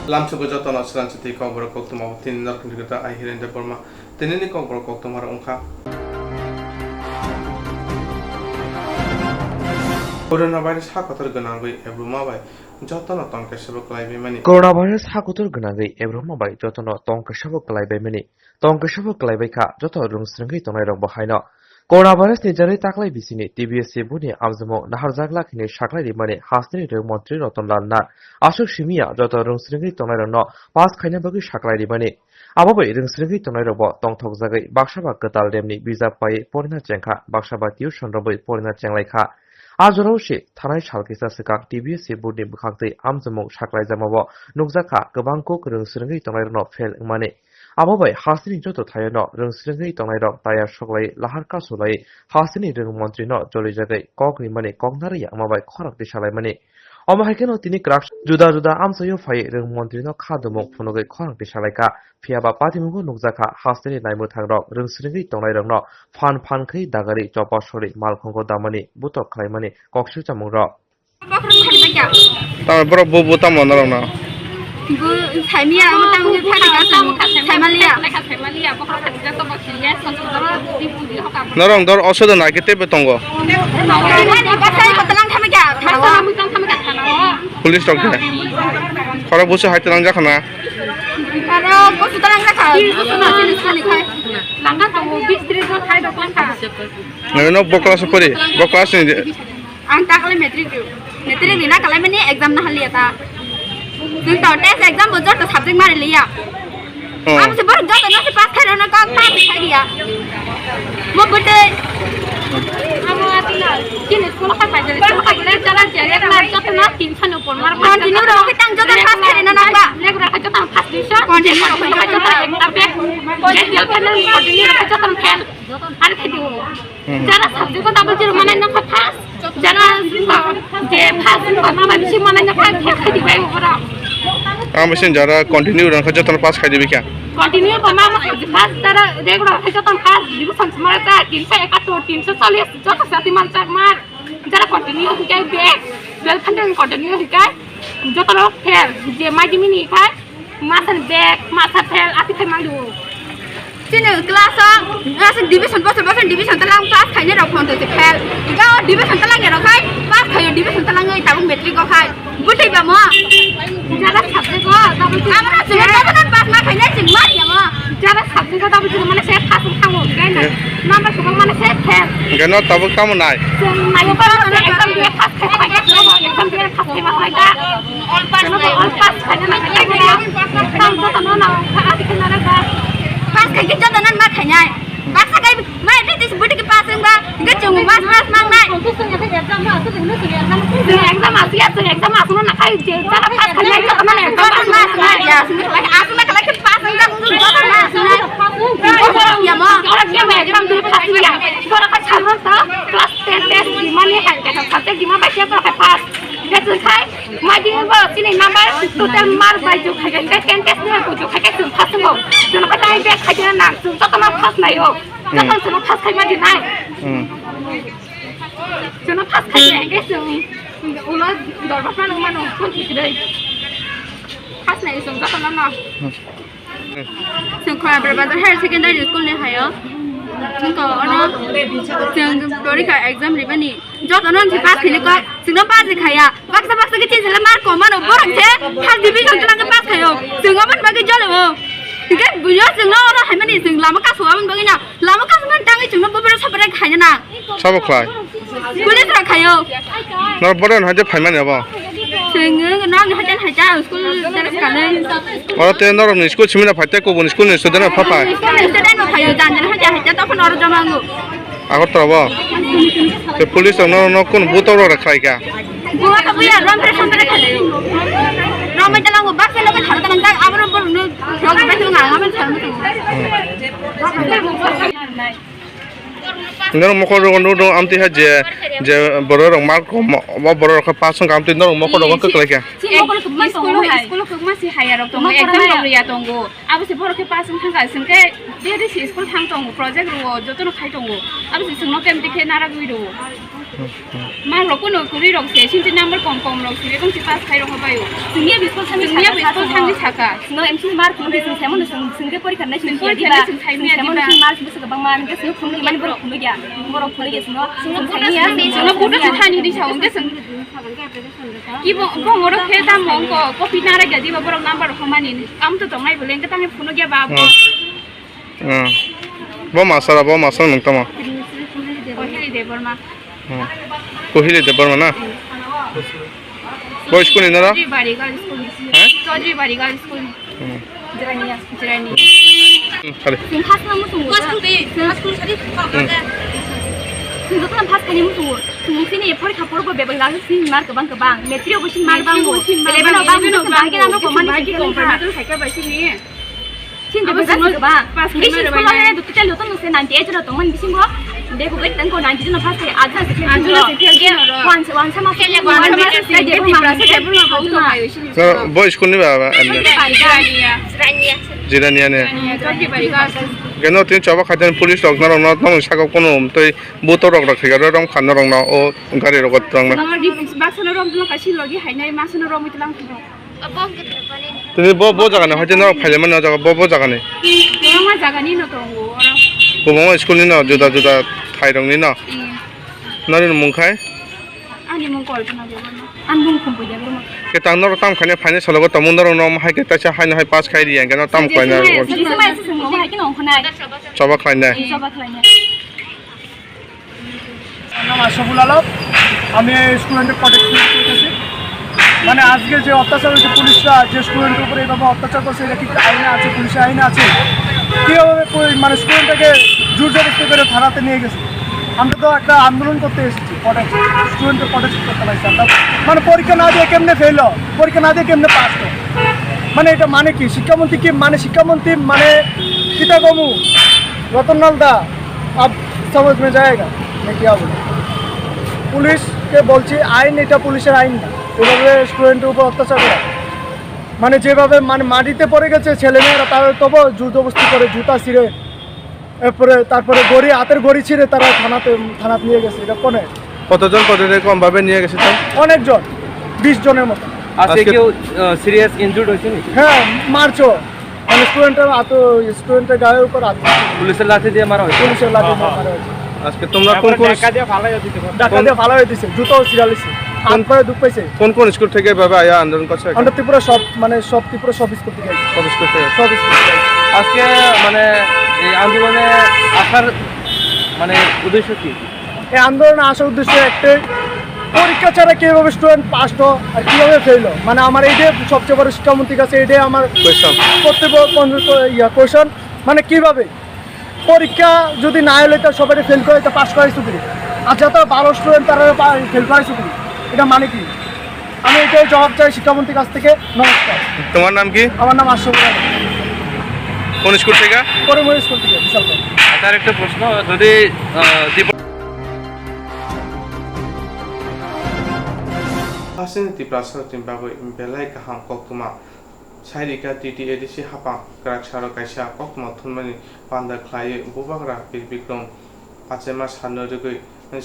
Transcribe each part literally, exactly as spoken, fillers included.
Lamsogo jotono sranchi twi kokborok koktwma o tini norok ni kwtal ai Hiren Debbarma. Tinini kokborok koktwma rok wngkha. Coronavirus ha kotor gwnangwi ebruma bai jotono tong khe sabo kwlaibaimani. Coronavirus ha kotor gwnangwi ebruma bai jotono tong khe sabo kwlaibaimani. Tong khe sabo kwlaibaikha joto rwng srwngwi tongnairokbo haino. Coronavirus ni jarwi taklai bisini T B S C buni amjamo naharjak lakhini saklai rimani hasteni rwng montri Ratan Lal Nath. Aswk simiya joto rwng srwngwi tongnairokno pass khaina bagwi saklai rimani. Abo bai rwng srwngwi tongnairokbo tongthokjagwi baksa ba kwtal remni bijap paiwi porina chengkha, baksa ba tuition romwi porina chenglaikha. A jorao se thanai sal kisa swkang T B S C buni bwkhak twi amjomung saklaijakmabo nukjakha kwbang kuk rwng srwngwi tongnairokno fail wngmani. Abo bai hasteni joto thaiono rwng srwngwi tongnairok tayar soklai lahar kasulai hasteni rwng montrino jolijagwi kok rimani kok narwi ya wngma bai khorang tisalaimani. Omo hai kheno tini kwrak juda juda amchaio phai rwng montrino kha dumung phunugwi khorang tisalaikha. Phiya ba patimungo nukjakha hasteni naimwthangrok rwng srwngwi tongnairokno phan phan khe dagari chopa sori malkhongo damani butok khlaimani koksil chamungrok. Tamo borok bo bo tamo norokno. Bo saimia, amo tamo khe phari ka saimaliya. Norok dor osodo nai khe teibo tongo. Police rok khe. Khorok busu hai tlang jakha na. Aro busu tlang jakha. Langa tongo bis tris no khai dokon kha. Nang no bo class pori, bo class ni. Ang ta kale matric rw. Matric rina kale mani exam na haliya ta. Nung to test exam bo joto subject mari liya. Oh. Ang se borok joto no se pass khai rana kok pass khai dia. Mo bete. Amo atina. Kini school khai pai jale. School khai jale jara jale na joto na tin san upor mar. Continue ro ke tang joto pass khai rana nang ba. Nek ra joto pass disa. Continue ro ke joto ekta be. Continue ro ke joto fail. Ar khai di. Hmm. Jara subject o double zero manai nokha pass, jara je pass wngkha mama bisi manai nokha fail khai di bai ora. Ang bisi jara continue rang kha jotono pass khai di bikha. Continue ba mama pass jara regular khai jotono pass division sumara ta tinso ekatur, tinso challis joto sati manchak mar. Jara continue hikai be, twelve hundred continue hikai jotono fail je mai dimini khai. Masa ni bag, masa fail, ati khai mandu. Chini class o, aswk division, bosor bosor division talang pass khainai rok phone twi fail. Ga o division talang ya rok khai, pass khayo division talang oi tabuk matric o khai. Bwtwi ba mo. Jara subject o, double zero. Amra chini double zero pass ma khainai chini ma ya mo. Jara subject o double zero mane se pass wng thango, gai na. Number kubang mane se fail. Gano tabuk tamo nai. Chwng nayo ba exam dia pass khai, exam dia pass khai ma khai da. All pass, all pass khaina nang kha. Tang joto no nang kha, ati khe nang kha. Pass khai khe joto nang ma khainai. Baksa khai ma ete tis buti khe pass wng ba, hingke chwng pass, pass mang nai. Chwng exam asu ya, chwng exam asu no na khai je, jara pass khainai joto no exam pass nai ya, aswk na khlai, aswk na khlai khe pass wng jak, joto pass nai. Ya mo. Ora khe exam dia pass ya. Ora kha chalo ta class ten test di mani hai khe subject di ma ba khe pass. Hingke chwng khai. Madi bo chini number total mar bai juk khai, ten test ni bai juk khai, chwng pass wngo. Chwng pass nai bek khai jana nang, chwng joto no pass nai o. Joto no chwng pass khai madi nai. Hmm. Chwng pass khai ya, hingke chwng ulo dorbar mano mano kon thik rei. Pass nai chwng joto no no. Hmm. Chwng Khorabra Bazar Higher Secondary School ni hayo. Chwng to ono chwng porikha exam ribani. Joto no pass khini kok, chwng no pass khaya. Baksa baksa khe chini sala mark kom mano, borok se first division tlang pass khayo. Chwng omo bagwi jole o. Hingke buyo chwng no oro haimani chwng lama kasu omo bagwi no. Lama kasu man tangwi chwng no boboro sabare khaina na. Sabo khlai. Police rok khayo. Nor bodo no haje phaimani abo. Chwng no no haje haja school dress kanwi. Oro te norok ni school simina phaite kubun school ni student rok phapai. School ni student rok khayo jan jan haja haja tokon oro joma ngo. Agartala bo? Te police rok no, no kun butok rok khlai kha? Butok buya, rom pre sampe khlai. Rom mai talang bo baksa no kha talang ta, abro bor no rok bai thung ang, abro thang thung. Nang mokol rok no, no, amtwi ha je, je borok rok mark kom, bo borok rok pass wng kha, amtwi norok mokol rok kwklai kha. School, school kwma si haya rok tongo, exam rok ya tongo. Abo se borok khe pass wng thang kha, chwng khe Beri si school thang tongo, project rwo, jotono khai tongo. Abo se chwngno kemti khe naragwi rwo. Mang rok kuno kwrwi rok se, sinti number kom kom rok se, bebong si pass khai rok bai o. Chwngya biskol thangni saka. Chwngya biskol thangni saka. Chwngno M C ni mark phunukdi, chwng saimano chwng, chwng khe porikha nai chwng khe diba. Chwng saimano chwng mark bwswk kwbangma, hwnkhe chwngno phunukya mani borok phunukya. Chwng saimanya, chwngno buto se thani di sao, hwnkhe chwng. Ibo, bo ngoro khe tamo wngko, copy nara gadi ba borok number rok mani. Am to tongnai bole, hwnkhe tamo phunukya ba bo. Hmm. Bo masara, bo masara nung tamo. Kohili Debbarma. Hmm. Kohili Debbarma na? Bo school ni nara? Chaudhary Bari Girls School. Ha? Chaudhary Bari Girls School. Hmm. Jirania, Jirania. Hmm, sorry. Sing khas na musu. First school di, first school sari. Hmm. Sing jotona first kani musu. Sing sini porikha porbo bebak lagi sing mark bang kebang. Matric bo sing mark bang bo. Eleven bang bo. Bang ke nang ko mani sing kebang. Sini bwswk no ba. Pass khaima rwbainai. Total joto no se ninety eight jora tongmani bisingo. Bego bai tangko ninety jona pass khai, ajna se fail. Ajna se fail khe oro. Wan se, wan sama se, wan sama se, Debbarma se, Debbarma se, Debbarma se, Debbarma se. Sir, bo school ni ba, ba, Jirania. Jirania ne. Jirania, Chaudhary Bari Girls. Geno tin choba khajan police rok norok no, norok saka kono tei buto rok rok khaga rok khan norok no o gari rok rok no. Baksa no rom tlang kaisi logi hainai, masa no rom tlang. Tini bo, bo jaga ni, hoite norok phaile mani o jaga, bo, bo jaga ni. Kwbangma jaga ni no tongo, oro. Kwbangma school ni no, juda juda thai rok ni no. Nani mung khai? Ani mung Kalpana Debbarma. Ani mung Khumpui Debbarma. Ke tang norok tam khaine phaine salogo tamo norok no hai ke taisa haino hai pass khai riya, ke no tam khlaina. Sijima ese sung no hai ke no khonai. Choba khlainai. Choba khlainai. আমার নাম আশরাফুল আলম, আমি স্টুডেন্টের প্রোটেক্ট করতেছি। মানে, আজকে যে অত্যাচার হয়েছে, পুলিশরা যে স্টুডেন্টের উপরে এইভাবে অত্যাচার করছে, এটা কি আইনে আছে, পুলিশের আইনে আছে? কীভাবে পুলিশ, মানে, স্টুডেন্টটাকে জোর জবরদস্তি করে থানাতে নিয়ে গেছে? আমরা তো একটা আন্দোলন করতে এসেছি, প্রোটেক্ট, স্টুডেন্টের প্রোটেক্ট করতে পারছি আমরা। মানে, পরীক্ষা না দিয়ে কেমনে ফেল, পরীক্ষা না দিয়ে কেমনে পাস? মানে, এটা মানে কি? শিক্ষামন্ত্রী কি, মানে, শিক্ষামন্ত্রী মানে কিতা কমু? রতনলাল দা, আব সমঝ মে জায়েগা, मैं क्या बोलूं? পুলিশকে বলছি, আইন এটা পুলিশের আইন না, এভাবে স্টুডেন্টের উপর অত্যাচার করা। মানে, যেভাবে, মানে, মাটিতে পড়ে গেছে ছেলেমেয়েরা, তারা তবু জোর জবরদস্তি করে, জুতা ছিঁড়ে, এরপরে, তারপরে ঘড়ি, হাতের ঘড়ি ছিঁড়ে তারা থানাতে, থানাতে নিয়ে গেছে। এটা কোনে? কতজন পর্যন্ত এরকম ভাবে নিয়ে গেছে তাও? অনেকজন, বিশ জনের মতো। আজকে আজকে কেউ, আহ, সিরিয়াস ইনজুর্ড হয়েছে নি? হ্যাঁ, মারছো। মানে, স্টুডেন্টের হাত, স্টুডেন্টের গায়ের উপর হাত। পুলিশের লাঠি দিয়ে মারা হয়েছে? পুলিশের লাঠি দিয়ে মারা হয়েছে। আজকে তোমরা কোন কোন ধাক্কা দিয়ে ফালাই দিতে পারো। ধাক্কা কোন দিয়ে ফালাই দিছে, জুতো ছিঁড়ালিছে, হাত পায়ে দুখ পাইছে। কোন কোন স্কুল থেকে এভাবে আয়া আন্দোলন করছে এখানে? আমরা ত্রিপুরা সব, মানে, সব ত্রিপুরা সব স্কুল থেকে আইছি। সব স্কুল থেকে? সব স্কুল থেকে আইছি। আজকে, মানে, এই আন্দোলনে আসার, মানে, উদ্দেশ্য কি? এই আন্দোলনে আসার উদ্দেশ্য একটাই, পরীক্ষা ছাড়া কিভাবে স্টুডেন্ট পাস হয় আর কিভাবে ফেল হয়। মানে, আমার এইটাই সবচেয়ে বড় শিক্ষামন্ত্রীর কাছে, এইটাই আমার কোয়েশ্চন। কর্তব্য, কর্তব্য, ইয়া, কোয়েশ্চন, মানে, কিভাবে পরীক্ষা যদি না হলে তো সবাই ফেল করে, তো পাস করাই চুক্তি। আর যত ভালো স্টুডেন্ট তারা ফেল করাই চুক্তি, এটা মানে কি? আমি এটাই জবাব চাই শিক্ষামন্ত্রীর কাছ থেকে। নমস্কার। তোমার নাম কি? আমার নাম আশরাফুল আলম। কোন স্কুল থেকে? করিমগঞ্জ স্কুল থেকে, বিশালগড়। আচ্ছা, আর একটা প্রশ্ন, যদি, আহ, Tripura Asini Tiprasa ni bagwi belai kaham koktwma. Sairika T T A D C hapang kwrak salo kaisa koktwma thumnani panda khlaiwi Bubagra Bir Bikram achaima salno rwgwi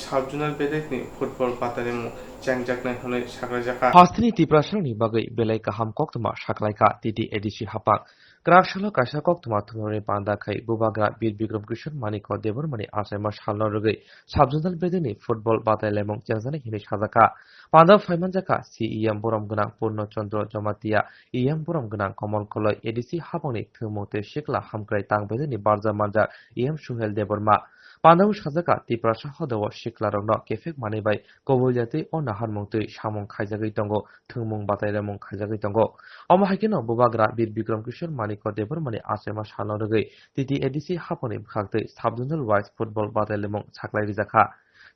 sub-zonal bedekni football batalimung chengjaknai hwnwi saklaijakha. Hasteni Tiprasarokni bagwi belai kaham koktwma saklaikha T T A D C hapang. Kwrak salo kaisa koktwma thumnani panda khai Bubagra Bir Bikram Kishore Manikya Debbarmani achaima salno rwgwi sub-zonal bedekni football batailaimung chengjaknai hwnwi sajakha. Panda phaimanjakha C E M borom gwnang Purno Chandra Jamatia, E M borom gwnang Komol Koloi, A D C hapangni thwngmung tei sikla hamkrai tang bedekni barja manjak E M Suhel Debbarma. Pandao sajakha Tiprasa hodao siklarokno kephek manwi bai kobolyatwi o naharmung twi samung khaijagwi tongo, thwngmung batailaimung khaijagwi tongo. Omo hai kheno Bubagra Bir Bikram Kishore Manikya Debbarmani achaima salno rwgwi T T A D C hapangni bwkhaktwi sub-zonal wise football batailaimung saklai rijakha.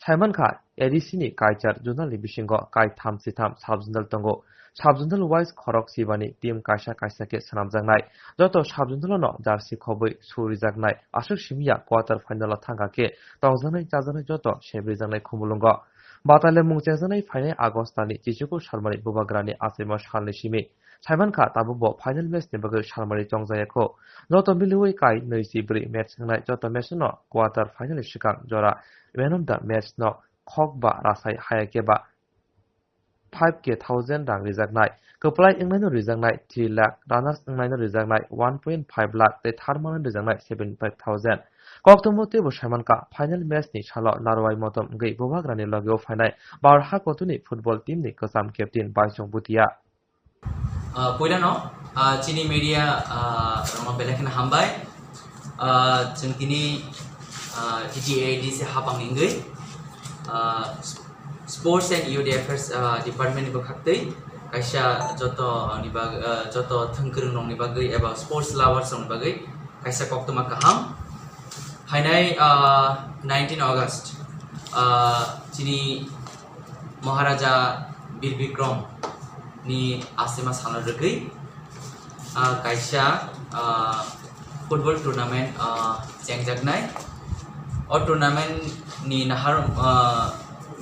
Saimankha, A D C ni kaichar zonal ni bisingo kaitham sitham sub-zonal tongo. Sub-zonal wise khorok sibani team kaisa kaisa khe swnamjaknai. Joto sub-zonal no jersey khobwi surijaknai. Aswk simiya quarter final o thangkha khe tongjaknai chajaknai joto sebrijaknai khumulwngo. Batalai mung chengjaknai phainai August talni chichuku salmani bubagrani achaima salni simi. Saimankha tabukbo final match ni bagwi salmani chongjayakho. Joto miliwi kai nwi chi bwrwi match wngnai, joto match no quarter final ni swkang jora man of the match no khok ba rasai hayakhe ba five K thousand rang rijaknai. Kwplai wngnaino rijaknai three lakh, runners wngnaino rijaknai one point five lakh tei third manwi rijaknai seventy five thousand. Koktwmbo teibo saimankha final match ni salo narwai motom wngwi bubagrani logeo phainai Bharat hakotuni football team ni kwcham captain Baisong Bhutia. Ah, puilano, ah, chini media, ah, rokno belai kheno hambai. Ah, chwng tini, ah, T T A D C hapang ni wngwi, ah, Sports and Youth Affairs, ah, Department ni bwkhaktwi kaisa joto ni bag-, ah, joto thwngkwrwng rokni bagwi eba sports lovers rokni bagwi kaisa koktwma kaham. Phainai, ah, nineteen August, ah, chini Maharaja Bir Bikram ni achaima salno rwgwi, ah, kaisa, ah, football tournament, ah, chengjaknai. O tournament ni nahar, ah,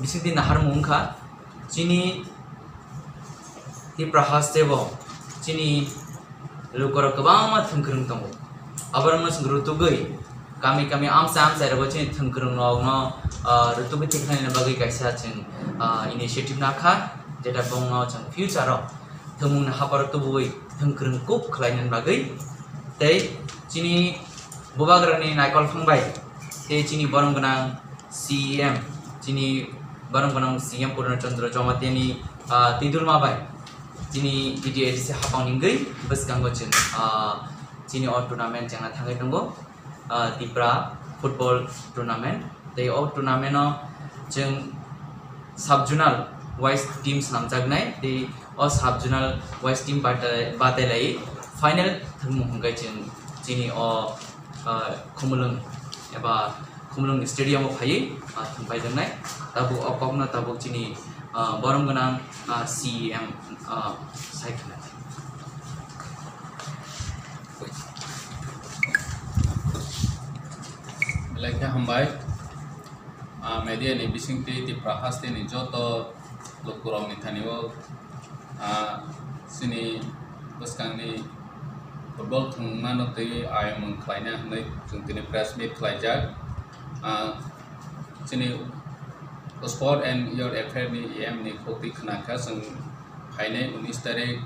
bisingtwi naharmung wngkha chini Tipra hasteo chini lukurok kwbangma thwngkwrwng tongo. Aborokno chwng rutugwi kami kami amchai amchai rogo chini thwngkwrwng rokno, ah, rutugwi tikhlaina bagwi kaisa chwng, ah, initiative nakha, jeta bongno chwng future o thwngmungni haparo tubuwi thwngkwrwng kuk khlainani bagwi. Tei chini bubagrani naikol phang bai tei chini borom gwnang C E M, chini borom gwnang C E M Purna Chandra Jamatia ni, ah, tidulma bai chini T T A D C hapang ni wngwi bwskango chwng, ah, chini o tournament chengna thangwi tongo, ah, Tipra football tournament. Tei o tournament o chwng sub zonal wise team swnamjaknai, tei o sub zonal wise team bata-, batailai final thwngmung hwnkhe chwng chini o, ah, Khumulwng eba Khumulwng stadium o phaiwi, ah, thwngpaijaknai. Tabuk o kokno tabuk chini, ah, borom gwnang, ah, C E M, ah, sai khna. Belai khe hambai. Ah, media ni bisingtwi Tipra haste ni joto lukurokni thani o, ah, chini bwskangni football thwngmano twi ayamung khlaina hwnwi chwng tini press meet khlaijak. Ah, chini Sport and Youth Affair ni E M ni khuk twi khna kha chwng phainai unis tarik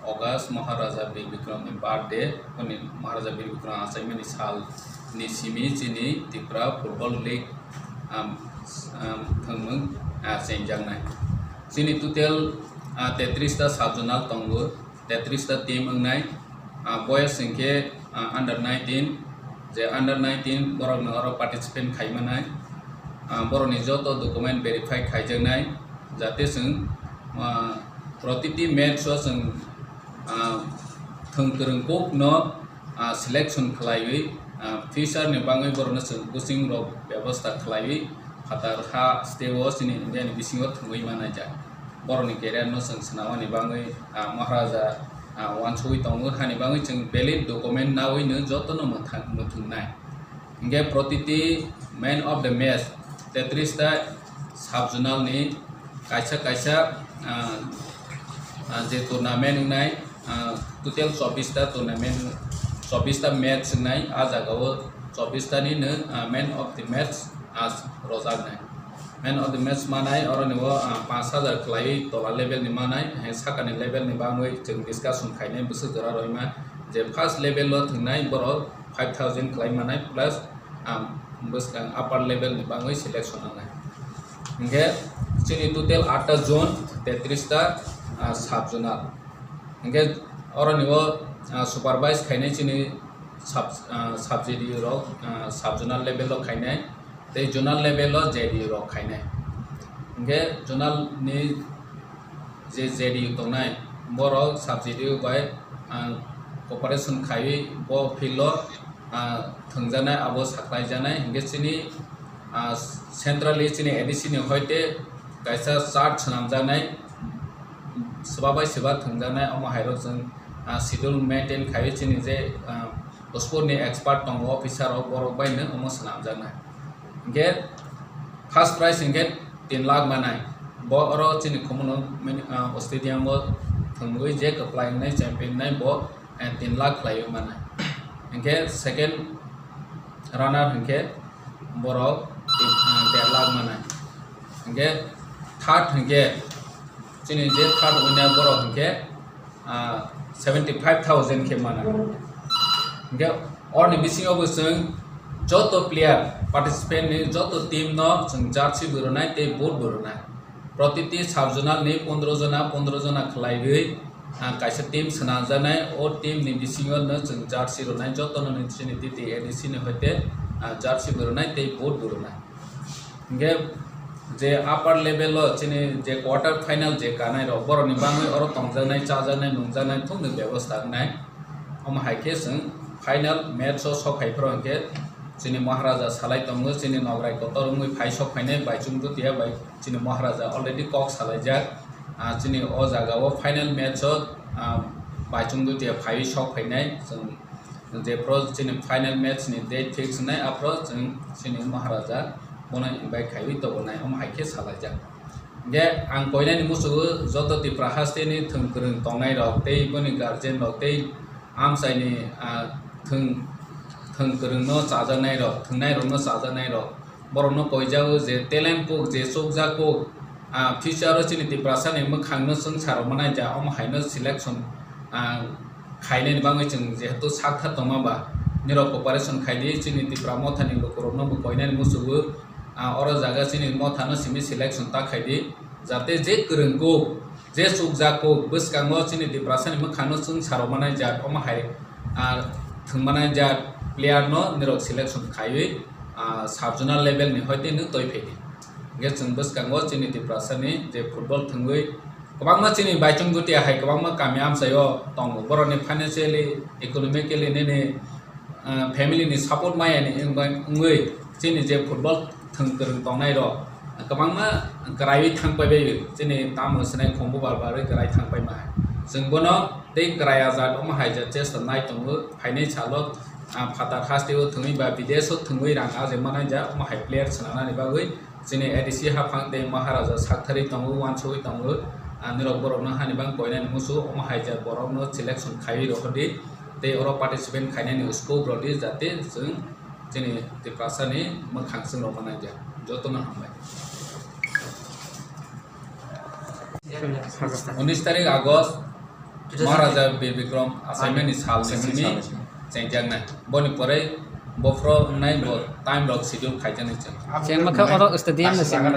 August Maharaja Bir Bikram ni birthday, oni Maharaja Bir Bikram achaimani sal ni simi chini Tripura Football League, am, am, thwngmung, ah, chengjaknai. Chini total, ah, tetris ta sub zonal tongo, tetris ta team wngnai, ah, boys hwnkhe, ah, under nineteen, je under nineteen borokno oro participant khai manai, ah, borokni joto document verify khaijaknai, jate chwng, ah, protiti match o chwng, ah, thwng kwrwng kok no, ah, selection khlaiwi, ah, future ni bagwi borokno chwng coaching rok bebosta khlaiwi phatar ha state o chini India ni bisingo thwngwi manaijak. Borokni career no chwng swnamani bagwi, ah, Maharaja, ah, uansugwi tongo, hani bagwi chwng valid document nawi no jotono mwthang-, mwthwngnai. Hingke protiti man of the match tetris ta sub zonal ni kaisa kaisa, ah, ah, je tournament wngnai, ah, total chobbish ta tournament, chobbish ta match wngnai, ah jaga o chobbish ta ni no, ah, man of the match as rojak nai. Man of the match manai, oro ni o, ah, panch hajar khlaiwi tola level ni manai, hai saka ni level ni bangwi chwng discussion khainai bwswk jora roima, je first level o thwngnai borok five thousand khlai manai plus, ah, bwskang upper level ni bangwi selection wngnai. Hingke chini total atta zone, tetris ta, ah, sub zonal. Hingke oro ni o, ah, supervise khainai chini sub, ah, sub J D U rok, ah, sub zonal level o khainai. Tei zonal level o J D U rok khainai. Hingke zonal ni je J D U tongnai, borok sub J D U bai, ah, cooperation khaiwi bo field o, ah, thwngjaknai, abo saklaijaknai. Hingke chini, ah, centrally chini A D C ni hoite kaisa chart swnamjaknai, swba bai swba thwngjaknai, omo hai rok chwng, ah, schedule maintain khaiwi chini je, ah, Sport ni expert tongo, officer rok, borok bai no omo swnamjaknai. Hingke first prize hingke tin lakh manai. Bo oro chini Khumulwng mini, ah, stadium o thwngwi je kwplai wngnai, champion wngnai, bo, eh, tin lakh khlaiwi manai. Hinkhe second runner hinkhe borok, ah, der lakh manai. Hinkhe third hinkhe chini je third winner borok hinkhe, ah, seventy five thousand khe manai. Hinkhe orni bisingo bo chwng joto player, participant ni joto team no chwng jersey bo rwnai tei boot bo rwnai. Protiti sub-zonal ni pondro jona, pondro jona khlaiwi, ah, kaisa team swnajaknai, o team ni bisingo no chwng jersey rwnai, joto no ni chini T T A D C ni hoite, ah, jersey bo rwnai tei boot bo rwnai. Hinkhe je upper level o chini je quarter final je kanai rok, borok ni bangwi oro tongjaknai, chajaknai, nungjaknai thungni bebosta wngnai. Omo hai khe chwng final match o sok phai phuru hinkhe chini Maharaja salai tongo, chini Nograi kotor wngwi phai sok phainai Baichung Dutia bai chini Maharaja already kok salaijak. Ah, chini o jaga o final match o, ah, Baichung Dutia phaiwi sok phainai chwng je pro chini final match ni date fix wngnai, aphuru chwng chini Maharaja bono invite khaiwi tobonai, omo hai khe salaijak. Hinkhe ang koinani muchungo joto Tipra haste ni thwng kwrwng tongnai rok tei boni guardian rok tei amchaini, ah, thwng, thwng kwrwng no chajaknai rok, thwngnai rok no chajaknai rok, borok no koijago je talent kuk, je chukjak kuk, ah, future o chini Tiprasa ni mwkhang no chwng sa rok manai ja, omo hai no selection, ah, khainani bagwi chwng jehetu sak thar tongma ba, nirok cooperation khai di, chini Tipra motha ni luku rok no bo koinani muchungo, ah, oro jaga chini motha no simi selection ta khai di, jate je kwrwng kuk, je chukjak kuk, bwskango chini Tiprasa ni mwkhang no chwng sa rok manai ja, omo hai, ah, thwng manai ja player no nirok selection khaiwi, ah, sub-zonal level ni hoite no toi phaidi. Hinkhe chwng bwskango chini Tiprasa ni je football thwngwi kwbangma chini Baichung Dutia hai kwbangma kami amchaio tongo. Borokni financially, economically nini, ah, family ni support maya ni wng bai wngwi chini je football thwng kwrwng tongnai rok kwbangma kwraiwi thang pai bai chini tamo swnai khumbu bal barwi kwrai thang pai ma. Chwng bono tei kwrai ajat omo hai ja chesta nai tongo phainai salo, ah, phatar hasteo thwngwi ba bidesh o thwngwi rang ajai manai ja omo hai player swnamnani bagwi. Chini A D C haphang tei Maharaja sakthari tongo, uansugwi tongo. Ah, nirok borokno hani bang koinani musu, omo hai ja borokno selection khaiwi rohordi, tei oro participant khainani scope rwdi, jate chwng chini Tiprasani mwkhang chwng rok manai ja. Jotono hambai. Unis tarik August, Maharaja Bir Bikram achaimani salni simi chengjaknai. Boni pore bophro wngnai bo time rok schedule khaijaknai chwng. Chengma khe oro stadium ni simi.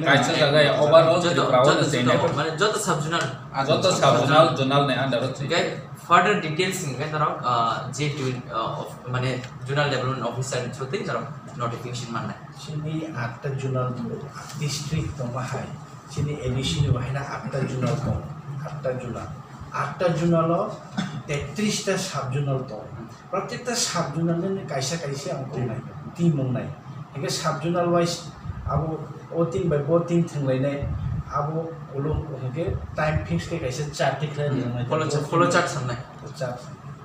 Kaisa jaga ya overall Tripura o chengya. Mane joto sub zonal. Joto sub zonal, zonal ni under o chengya. Further details ni khe norok, ah, je twi, ah, of, mane zonal development officer ni through twi norok notification mannai. Chini atta zonal district tongma hai. Chini A D C ni bo haino atta zonal tong, atta zonal. Atta zonal o tetris ta sub zonal tong. Protekta sub zonal ni kaisa kaisa ang tongnai, team wngnai. Hingke sub zonal wise abo o team bai bo team thwnglainai, abo ulo hingke time fix khe kaisa chart khe khlai wngnai. Follow chart, follow chart sangnai. Chart.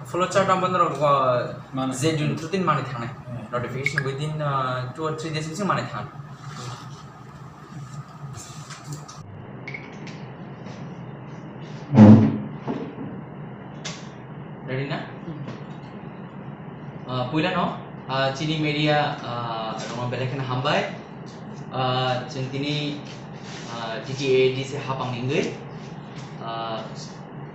Follow chart ang bono rok, uh, mano. Je dun through tin mani thangnai. Hmm. Notification within, uh, two or three days bising mani thang. Ready na? Ah, puila no, ah, chini media, ah, rokno belai kheno hambai. Ah, chwng tini, ah, T T A D C hapang ni wngwi, ah,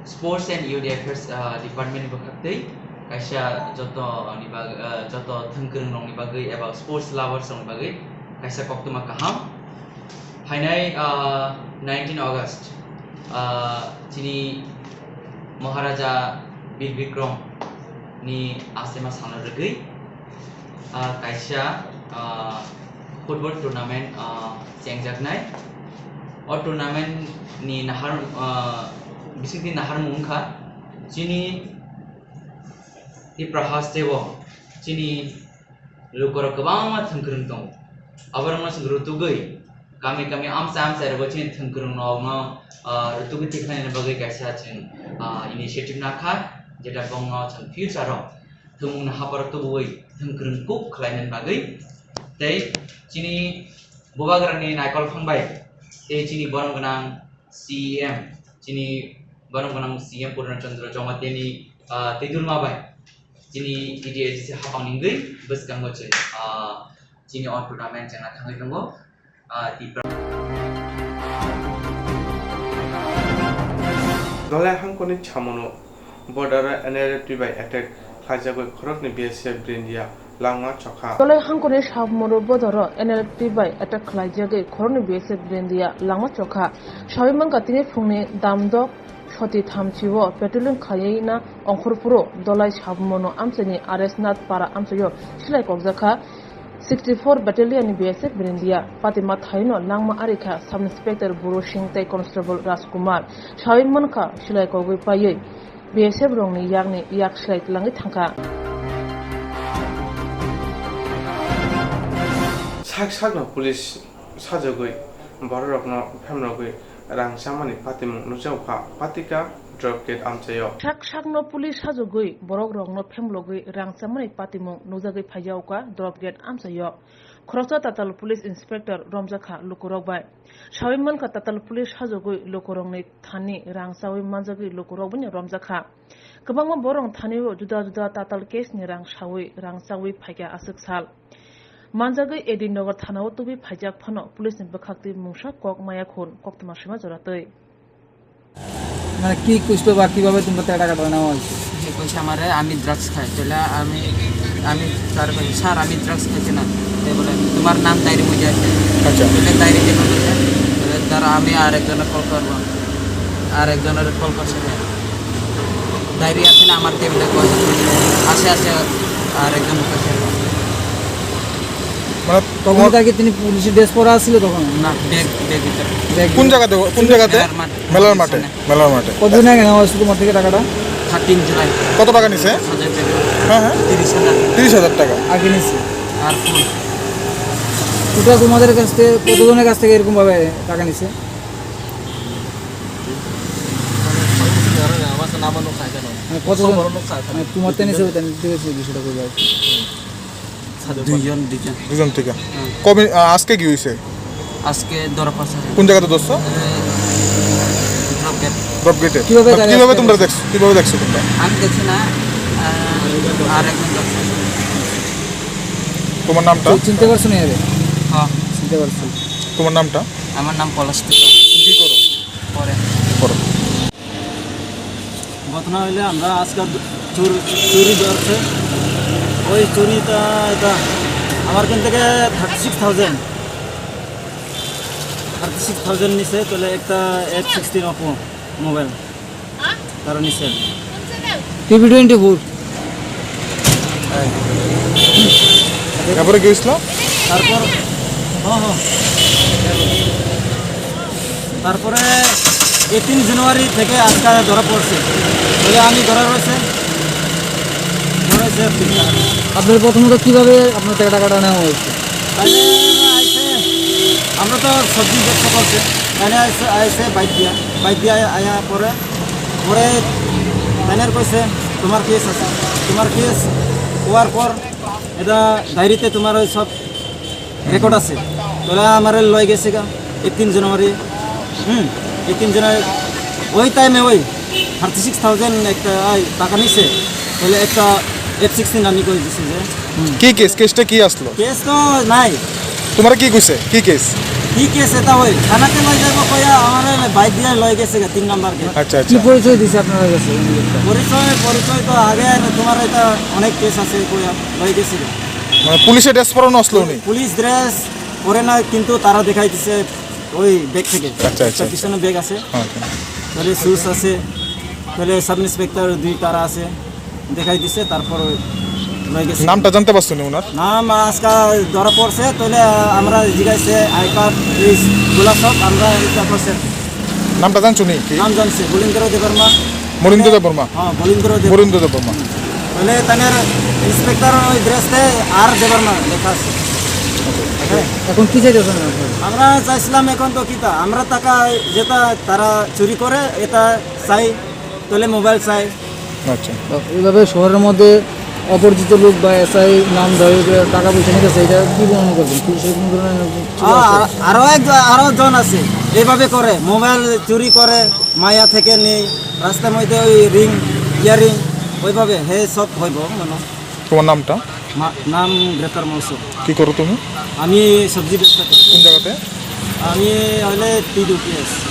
Sports and Youth Affairs, ah, Department ni bwkhak twi kaisa joto ni bag-, ah, joto thwngkwrwng rokni bagwi eba sports lovers rokni bagwi kaisa koktwma kaham. Phainai, ah, nineteen August, ah, chini Maharaja Bir Bikram ni asema salno rwgwi, ah, kaisa, ah, football tournament, ah, chengjaknai. O tournament ni nahar, ah, bisingtwi naharmung wngkha chini Tipra haste o chini lukurok kwbangma thwngkwrwng tongo. Aborokno chwng rutugwi kami kami amchai amchai rogo chini thwngkwrwng rokno, ah, rutugwi tikhlaina bagwi kaisa chwng, ah, initiative nakha, jeta bongno chwng future o thwngmungni haparo tubuwi thwngkwrwng kuk khlaina bagwi. Tei chini Bubagrani naikol phang bai tei chini borom gwnang C E M, chini borom gwnang C E M Purna Chandra Jamatia ni, ah, twi durma bai chini T T A D C hapang ni wngwi bwskango chwng, ah, chini o tournament chengna thangwi tongo. Ah, Tipra. Dolai hangkoni chamono border N L F T bai attack khlaijagwi khoroknwi B S F Brindia langma chokha. Dolai hangkoni chamono border N L F T bai attack khlaijagwi khoroknwi B S F Brindia langma chokha. Sawi mankha tini phungni damdok soti thamchi o patrolling khlaiwi na ongkhorphuru Dolai chamono amchaini R S Nath para amchaio silai kokjakha. Sixty-four Battalion ni B S F Brindia patima thaino langma arikha Sub Inspector Buru Singh tei Constable Rajkumar. Sawi mankha silai kogwi paiwi B S F rokni yakni yak silai twlangwi thangkha. Sak sakno police sajagwi bororokno phemrogwi rang chamani patimung nukjago kha Patika drop gate amchaio. Sak sakno police sajagwi borok rokno phemlogwi rang chamani patimung nukjagwi phaijago kha drop gate amchaio. Khoroksa Tatal Police Inspector romjakha lukurok bai. Sawi mankha Tatal Police sajagwi lukurokni thani rang chawi manjagwi lukurok bai romjakha. Kwbangma borok thani o juda juda Tatal case ni rang sawi rang chawi phaikha aswk sal. Manjagwi A D Nagar thana o tubui phaijak phano police ni bwkhak twi mungsa kok maya khun koktwma swima jora twi. মানে কি কইছিল বা কিভাবে তোমরা টাকা টাকা নেওয়া হয়েছে? সে কইছে আমারে আমি ড্রাগস খাই, তাহলে আমি, আমি তার কইছি, "স্যার, আমি ড্রাগস খাইছি না।" তাই বলে, "তোমার নাম ডায়েরির মধ্যে আছে।" আচ্ছা। তাহলে ডায়েরি দেখো বলছে, তাহলে ধরো আমি আর একজনের কল করবো, আর একজনের কল করছে। ডায়েরি আছে না আমার টেবিলে, কই? আছে, আছে, আর একজন কাছে। মানে তখন তোমার তাকে তিনি পুলিশের ড্রেস পরা ছিল তখন? না, ব্যাগ, ব্যাগ ভিতরে। ব্যাগ কোন জায়গাতে, কোন জায়গাতে? মেলার মাঠে। মেলার মাঠে। পিছনে। মেলার মাঠে। কতদিন আগে নেওয়া হয়েছিল তোমার থেকে টাকাটা? থার্টিন জুলাই। কত টাকা নিছে? হাজার টাকা। হ্যাঁ, হ্যাঁ। তিরিশ হাজার। তিরিশ হাজার টাকা। আগে নিছে। আর ফোন। ওটা তোমাদের কাছ থেকে, কতজনের কাছ থেকে এরকম ভাবে টাকা নিছে? আমার তো নাম আর লোক খায় কেন? মানে কতজন? সব বড় লোক খায়। মানে তোমার তো নিছে, ওই তো নিতে গেছে বিষয়টা কই ভাই? দুইজন, দুইজন। দুজন থেকে? হ্যাঁ। কবে, আ, আজকে কি হইছে? আজকে ধরা পড়ছে। কোন জায়গাতে ধরছো? এ, ড্রপ গেট। ড্রপ গেটে? কিভাবে তা-, তারা কিভাবে আজকে তোমরা ধরছে? দেখছো? কিভাবে দেখছো তোমরা? আমি দেখছি না, আ, আর একজন দেখছে। তোমার নামটা? চি-, চিনতে পারছো না এরে? হ্যাঁ। চিনতে পারছো। তোমার নামটা? আমার নাম পলাশ টিপা। কি করো? পরে। করো। ঘটনা হইলে আমরা আজকে চুর-, চুরি ধরছে। ওই চুরিটা এটা আমার এখান থেকে thirty six thousand, thirty six thousand নিছে, তাহলে একটা এফ সিক্সটিন ওপো মোবাইল তারা নিছে। TV twenty four. তারপরে কি হইছিল? তারপর, হ্যাঁ, হ্যাঁ। তারপরে এইটিন জানুয়ারি থেকে আজকে ধরা পড়ছে। তাহলে আমি ধরা রয়েছে, ধরা হয়েছে আর কি। আপনার প্রথমত কিভাবে আপনার থেকে টাকাটা নেওয়া হয়েছে? তাহলে আইসে, আমরা তো সবজি ব্যবসা করছে, তাহলে আইসে, আইসে বাইক দিয়া, বাইক দিয়া আয়া পরে, পরে তাইনার কইছে, "তোমার কেস আছে, তোমার কেস হওয়ার পর এটা ডায়েরিতে তোমার ওই সব রেকর্ড আছে।" তাহলে আমার লয়ে গেছে গা, এইটিন জানুয়ারি, হুম, এইটিন জানুয়ারি, ওই টাইমে ওই থার্টি সিক্স থাউজেন্ড একটা, ওই টাকা নিছে, তাহলে একটা এফ সিক্সটিন আমি করে দিছি যে, হুম। কি কেস? কেসটা কি আসলো? কেস তো নাই। তোমার কি কইছে? কি কেস? কি কেস এটা ওই থানাতে লই যাবো কইয়া আমার বাইক দিয়ে লই গেছে গা, তিন নাম্বার গেট। আচ্ছা, কি আচ্ছা। পরিচয় দিছে আপনার কাছে? পরিচয়, পরিচয় তো আগে আর তোমার এটা অনেক কেস আছে কইয়া লই গেছে গা। মানে পুলিশের ড্রেস পরানো আসলো উনি? পুলিশ ড্রেস পরে না, কিন্তু তারা দেখাই দিছে ওই ব্যাগ থেকে। আচ্ছা, আচ্ছা, একটা আচ্ছা। পিছনে ব্যাগ আছে। হ্যাঁ, হ্যাঁ। তাহলে শুজ আছে, তাহলে সাব ইন্সপেক্টর দুই তারা আছে, দেখাই দিছে, তারপর ওই লয়ে গেছে। নামটা জানতে পারছো নি ওনার? নাম আজকে ধরা পড়ছে, তাহলে আমরা জিজ্ঞাসে আই কার্ড, প্লিজ, গোলা সব আমরা এটা করছে। নামটা জানছো নি কি? নাম জানছে, বলীন্দ্র দেববর্মা। মনীন্দ্র দেববর্মা? হ্যাঁ, বলীন্দ্র দেব। বলীন্দ্র দেববর্মা। তাহলে তাদের ইন্সপেক্টর ওই ড্রেসে আর দেববর্মা লেখা আছে। হ্যাঁ। এখন কি চাইতেছেন আপনারা? আমরা চাইছিলাম এখন তো কিতা, আমরা টাকা যেটা তারা চুরি করে, এটা চাই, তাহলে মোবাইল চাই। আচ্ছা। তো এইভাবে শহরের মধ্যে অপরিচিত লোক বা এসআই নাম ধরে যে টাকা পয়সা নিয়ে গেছে, এটা কি মনে করবেন? পুলিশের কোনো ধরনের কিছু আছে? আর-, আরো এক, আরো জন আছে এইভাবে করে, মোবাইল চুরি করে, মায়া থেকে নেই, রাস্তার মধ্যে ওই রিং, ইয়ারিং, ওইভাবে হে সব হইব মনে হয়। তোমার নামটা? মা-, নাম গ্রেপ্তার মৌসুম। কি করো তুমি? আমি সবজি ব্যবসা করি। কোন জায়গাতে? আমি হলে পিডব্লিউএস।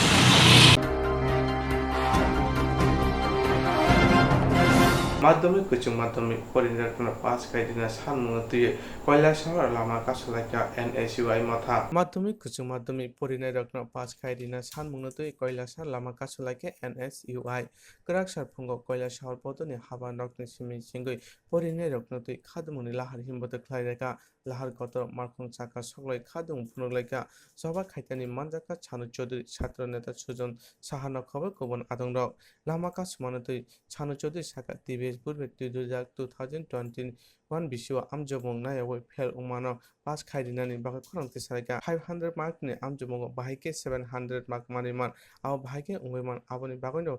Madhyamik, kwchwng madhyamik porinai rokno pass khai rina sanmungno twiwi Koilasahar lama kasulaikha N S U I motha. Madhyamik, kwchwng madhyamik porinai rokno pass khai rina sanmungno twiwi Koilasahar lama kasulaikha N S U I. Kwrak sar phungo Koilasahar bodolni haban rokni simi singwi porinai rokno twi khadumungni lahar himboto khlai rwkha. Lahar kotor markhong chakha soklai khadumung phunuk laikha. Choba khaitani manjakha Chanu Chaudhary, Chhatra Neta Sujan Saha nokhobo kubun adongrok. Lama kasumano twi Chanu Chaudhary sakha, T B S Burbe twi dujak two thousand twenty-one bisio amjokmung naiyawi fail wngmano pass khai rinani bagwi khorang tisalaikha. Five hundred mark ni amjokmungo bahai khe seven hundred mark manwi man, abo bahai khe wngwi man, aboni bagwino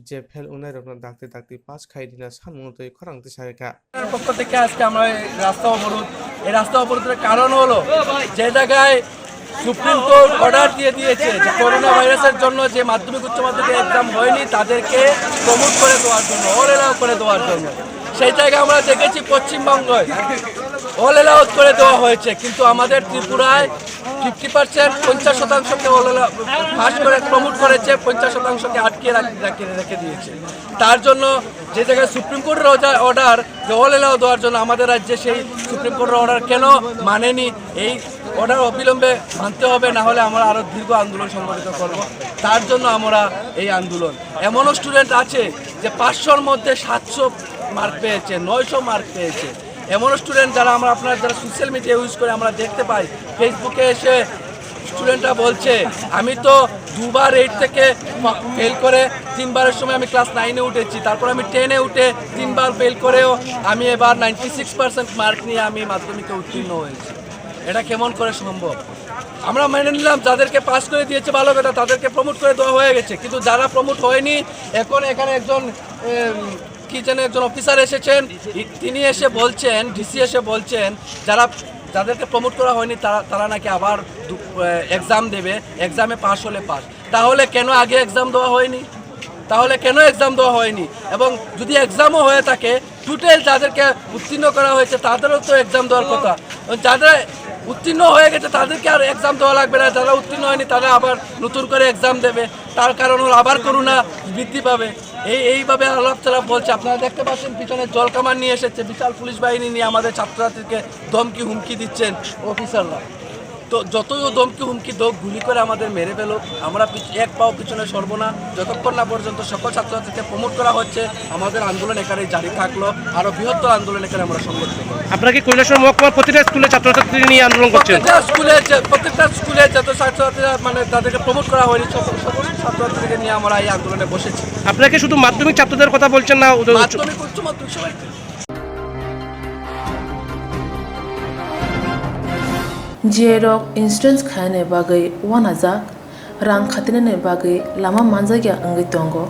je fail wngnairokno dakti dakti pass khai rina samung twi khorang tisalaikha. পক্ষ থেকে আজকে আমরা এই রাস্তা অবরোধ, এই রাস্তা অবরোধের কারণ হলো যে জায়গায় সুপ্রিম কোর্ট অর্ডার দিয়ে দিয়েছে যে করোনা ভাইরাসের জন্য যে মাধ্যমিক উচ্চ মাধ্যমিক এক্সাম হয়নি তাদেরকে প্রমোট করে দেওয়ার জন্য, অল অ্যালাউ করে দেওয়ার জন্য। সেই জায়গায় আমরা দেখেছি পশ্চিমবঙ্গে অল অ্যালাউ করে দেওয়া হয়েছে, কিন্তু আমাদের ত্রিপুরায় ফিফটি পার্সেন্ট, পঞ্চাশ শতাংশকে অল অ্যালাউ পাস করে প্রমোট করেছে, পঞ্চাশ শতাংশকে আটকে রাখ-, রাখে, রেখে দিয়েছে। তার জন্য যে জায়গায় সুপ্রিম কোর্টের অর্ডার যে অল অ্যালাউ দেওয়ার জন্য আমাদের রাজ্যে সেই সুপ্রিম কোর্টের অর্ডার কেন মানেনি, এই অর্ডার অবিলম্বে মানতে হবে, না হলে আমরা আরও দীর্ঘ আন্দোলন সংগঠিত করব। তার জন্য আমরা এই আন্দোলন। এমনও স্টুডেন্ট আছে যে পাঁচশোর মধ্যে সাতশো মার্ক পেয়েছে, নয়শো মার্ক পেয়েছে। এমনও স্টুডেন্ট যারা আমরা, আপনারা যারা সোশ্যাল মিডিয়া ইউজ করে আমরা দেখতে পাই, ফেসবুকে এসে স্টুডেন্টরা বলছে, "আমি তো দুবার এইট থেকে ফেল করে তিনবারের সময় আমি ক্লাস নাইনে উঠেছি, তারপর আমি টেনে উঠে তিনবার ফেল করেও আমি এবার নাইনটি সিক্স পার্সেন্ট মার্ক নিয়ে আমি মাধ্যমিকে উত্তীর্ণ হয়েছি।" এটা কেমন করে সম্ভব? আমরা মেনে নিলাম, যাদেরকে পাস করে দিয়েছে ভালো কথা, তাদেরকে প্রমোট করে দেওয়া হয়ে গেছে, কিন্তু যারা প্রমোট হয়নি, এখন এখানে একজন, এম, কি যেন একজন অফিসার এসেছেন, ই-, তিনি এসে বলছেন, ডিসি এসে বলছেন, যারা, যাদেরকে প্রমোট করা হয়নি, তারা, তারা নাকি আবার দু-, এ, এক্সাম দেবে, এক্সামে পাস হলে পাস। তাহলে কেন আগে এক্সাম দেওয়া হয়নি? তাহলে কেন এক্সাম দেওয়া হয়নি? এবং যদি এক্সামও হয়ে থাকে, টোটাল যাদেরকে উত্তীর্ণ করা হয়েছে, তাদেরও তো এক্সাম দেওয়ার কথা। এবং যাদের উত্তীর্ণ হয়ে গেছে, তাদেরকে আর এক্সাম দেওয়া লাগবে না। যারা উত্তীর্ণ হয়নি, তারা আবার নতুন করে এক্সাম দেবে। তার কারণ হলো আবার করোনা বৃদ্ধি পাবে। এই, এইভাবে আলাপ চালাপ বলছে। আপনারা দেখতে পাচ্ছেন, পিছনে জলকামান নিয়ে এসেছে, বিশাল পুলিশ বাহিনী নিয়ে আমাদের ছাত্রছাত্রীকে ধমকি হুমকি দিচ্ছেন অফিসাররা। তো যতই ও ধমকি হুমকি দোক, গুলি করে আমাদের মেরে ফেলুক, আমরা পিছ-, এক পাও পিছনে সরবো না। যতক্ষণ না পর্যন্ত সকল ছাত্রছাত্রীকে প্রমোট করা হচ্ছে, আমাদের আন্দোলন এখানেই জারি থাকলো। আরো বৃহত্তর আন্দোলন এখানে আমরা সংগঠিত করব। আপনারা কি কৈলাসহর মহকুমার প্রতিটা স্কুলে ছাত্রছাত্রী নিয়ে আন্দোলন করছেন? প্রত্যেকটা স্কুলে যে, প্রত্যেকটা স্কুলে যত ছাত্রছাত্রীরা, মানে, তাদেরকে প্রমোট করা হয়নি, সকল, সকল ছাত্রছাত্রীকে নিয়ে আমরা এই আন্দোলনে বসেছি। আপনারা কি শুধু মাধ্যমিক ছাত্রদের কথা বলছেন না, উচ্চ- মাধ্যমিক, উচ্চ মাধ্যমিক সবাই। G I rok insurance khainani bagwi uanajak, rang khatinani bagwi lama manjakya wngwi tongo.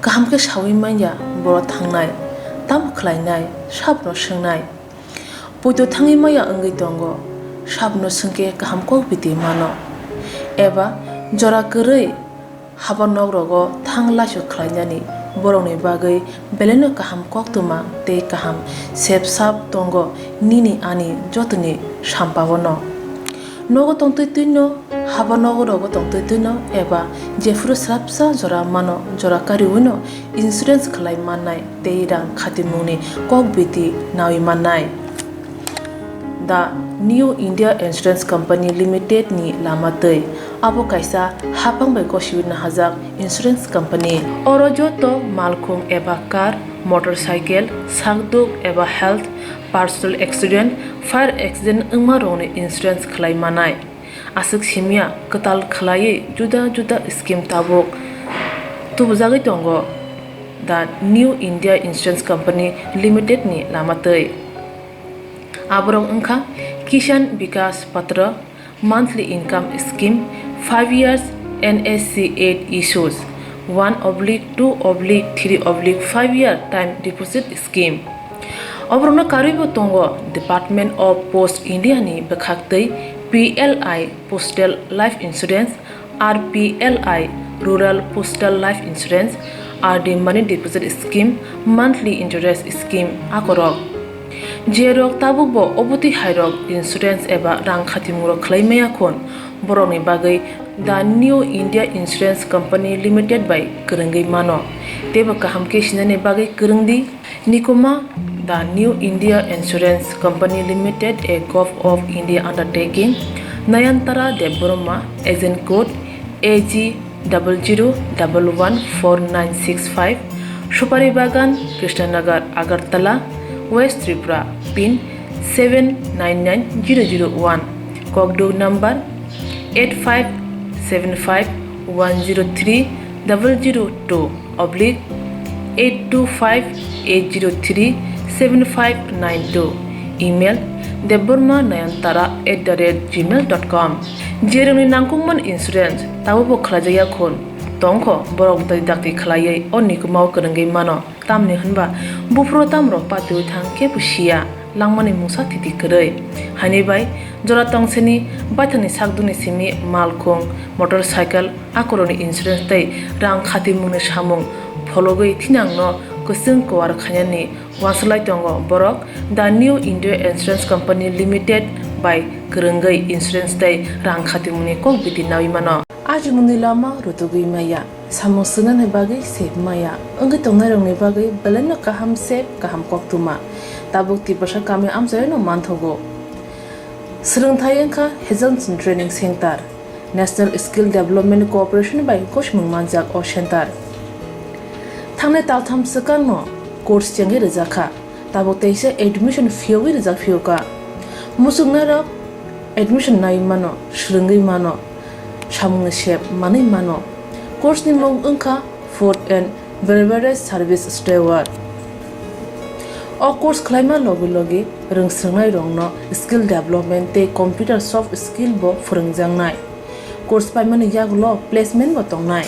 Kaham khe saui manya borok thangnai, tamo khlainai, sabono swngnai. Poito thangwi manya wngwi tongo, sabono swngkhe kaham kok biti mano. Eba jora kwrwi haba nok rogo thang laisok khlainani borokni bagwi belaino kaham koktwma tei kaham sep sap tongo nini ani jotoni sampao no. Nogo tongtwi twino, haba nogo rogo tongtwi twino eba jephuru swrapsa jora mano jora kariwino insurance khlai mannai tei rang khatimungni kok biti nawi mannai. The New India Insurance Company Limited ni lama twi. Abo kaisa haphang bai gosiwi nahajak insurance company. Oro joto malkhung eba car, motorcycle, sakduk eba health, personal accident, fire accident wngma rokni insurance khlai manai. Aswk simya kwtal khlaiwi juda juda scheme tabuk tubujagwi tongo. The New India Insurance Company Limited ni lama twi. Aborok wngkha Kisan Vikas Patra, monthly income scheme, five years N S C eight issues, one oblique two oblique three oblique five year time deposit scheme. Oborokno karwibo tongo Department of Post India ni bwkhaktwi P L I Postal Life Insurance, R P L I Rural Postal Life Insurance, R D Money Deposit Scheme, Monthly Interest Scheme akorok. Jerok tabukbo obotwi hairok insurance eba rang khatimung rok khlai maya khun, borokni bagwi The New India Insurance Company Limited bai kwrwngwi mano. Teibo kaham khe sinani bagwi kwrwng di. Nikuma, The New India Insurance Company Limited, a Govt of India undertaking, Nayantara Debbarma, agent code A G double zero double one four nine six five, Supari Bagan, Krishnanagar, Agartala, West Tripura, pin seven nine nine zero zero one, Kokduk number eight five seven five one zero three double zero two oblique eight two five eight zero three seven five nine two, email debbarma nayantara at the rate gmail dot com. Jerokni nangkukman insurance tabukbo khlaijakya khun tongkho, borok twi dakti khlaiwi o nikumao kwrwngwi mano. Tamni hwnba buphuru tamrok patiwi thang kebo siya, langmani mungsa thiti kwrwi. Haini bai jora tongseni baithangni sakdukni simi malkhung, motorcycle, akorokni insurance tei rang khatimungni samung phologwi thinangno kwchwng kuar khainani uansuk lai tongo borok. The New India Insurance Company Limited bai kwrwngwi insurance tei rang khatimungni kok bidi naui mano. Ajimungni lama rutugwi maya, samung swngnani bagwi sep maya, wngwi tongnairokni bagwi belaino kaham sep, kaham koktwma. Tabuk Tiprasa kami amchaino manthogo. Swrwngthai wngkha Hazelson Training Center, National Skill Development Corporation bai gosimung manjak o center. Thangnai taltham swkangno course chengwi rwjakha. Tabuk teisa admission phiyogwi rijak phiyokha. Muchungnairok admission nai mano, swrwngwi mano, samungni sep manwi mano. Course ni mung wngkha Food and Beverage Service Steward. O course khlaima logi logi rwngswrwngnairokno skill development tei computer soft skill bo phwrwngjaknai. Course paimani yagulo placement bo tongnai.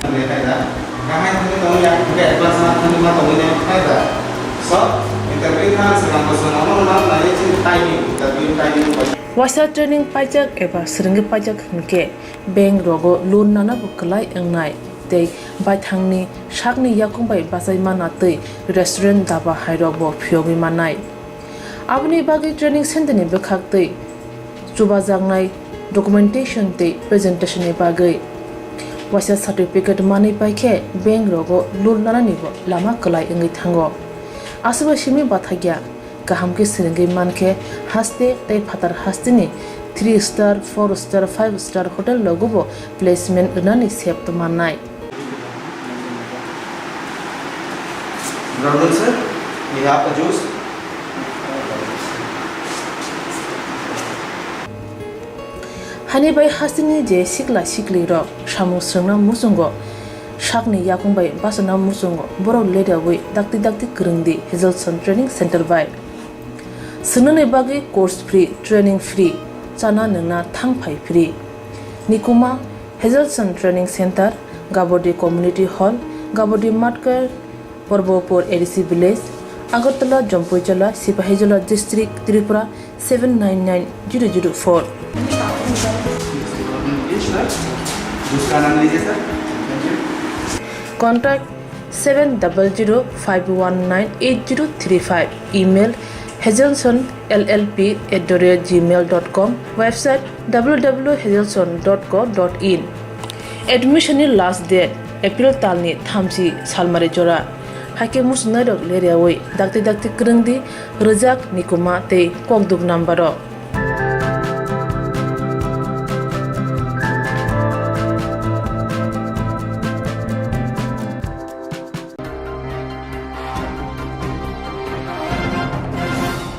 Waisa training paijak eba swrwngwi paijak hwnkhe bank rogo loan nana bo kwlai wngnai tei baithangni sakni yakung bai bachai mana tei restaurant daba hairok bo phiyogwi mannai. Aboni bagwi training center ni bwkhak twi chubajaknai documentation tei presentation ni bagwi waisa certificate manwi paikhe bank rogo loan nanani bo lama kwlai wngwi thango. Aswk bai simi bathakya kaham khe swrwngwi mankhe haste tei phatar hasteni three star, four star, five star hotel rogo bo placement rwnani sep mannai. Brother sir, we have a juice. Hani bai hasteni je sikla sikli rok samung swrwngna muchungo, sakni yakung bai bachana muchungo, borok leriawi dakti dakti kwrwng di Hazelson Training Center bai. Swngnani bagwi course free, training free, chana nwngna thang phai free. Nikuma, Hazelson Training Center, Gabodi Community Hall, Gabodi Matkar, Porbopur A D C Village, Agartala, Jampuijala, Sipahijola District, Tripura seven nine nine zero zero four. Contact seven double zero five one nine eight zero three five, email hazelson L L P at the rate gmail dot com, website W W W hazelson dot co dot in. Admission ni last date April talni thamchi salmari jora. Haikhe muchungnairok leriawi dakti dakti kwrwng di, rwjak, nikuma tei kokduk number rok.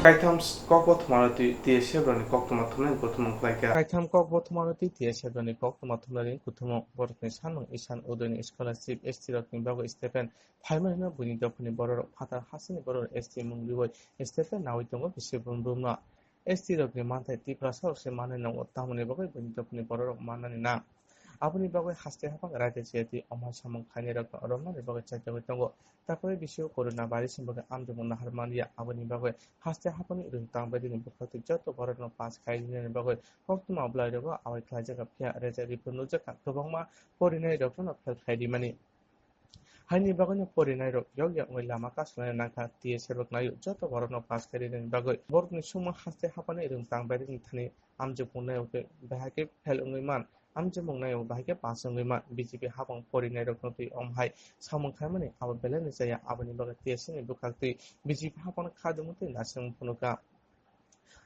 Kaitham kok bo thumano twi T S F rokni koktwma thumnani kuthumung khlaikha. Kaitham kok bo thumano twi T S F rokni koktwma thumnani kuthumung. Borokni sanmung Isan Udoyni scholarship S T rokni bagwi stipend phaimani hwnwi buini dophani bororok phatar hasteni bororok S T mung riwi stipend nawi tongo bisi brum brumno. S T rokni manthai Tiprasa rok se manwi nango, tamoni bagwi buini dophani bororok mannani nang. Aboni bagwi haste haphang raida chayatwi omo hai samung khainairokno romnani bagwi chaitogwi tongo. Takhorwi bisio corona virus ni bagwi amjokmung naharmani ya, aboni bagwi haste haphangni rwngtang bedini bwkhaktwi joto borokno pass khai rinani bagwi koktwma bwlairogo awai khlaijak, phiya rejak riphu nukjakha kwbangma porinairokno fail khai rimani. Haini bagwino porinairok yokya wngwi lama kasalai nangkha, T S F rok naio joto borokno pass khai rinani bagwi. Borokni sumung haste haphangni rwngtang bedini thani amjokmung naio khe bahai khe fail wngwi man. Amjokmung naio bahai khe pass wngwi man. B J P haphang porinairokno twi omo hai samung khaimani abo belai no chaya, aboni bagwi T S F ni bwkhaktwi B J P haphangno khadimung twi naisingmung phunukha.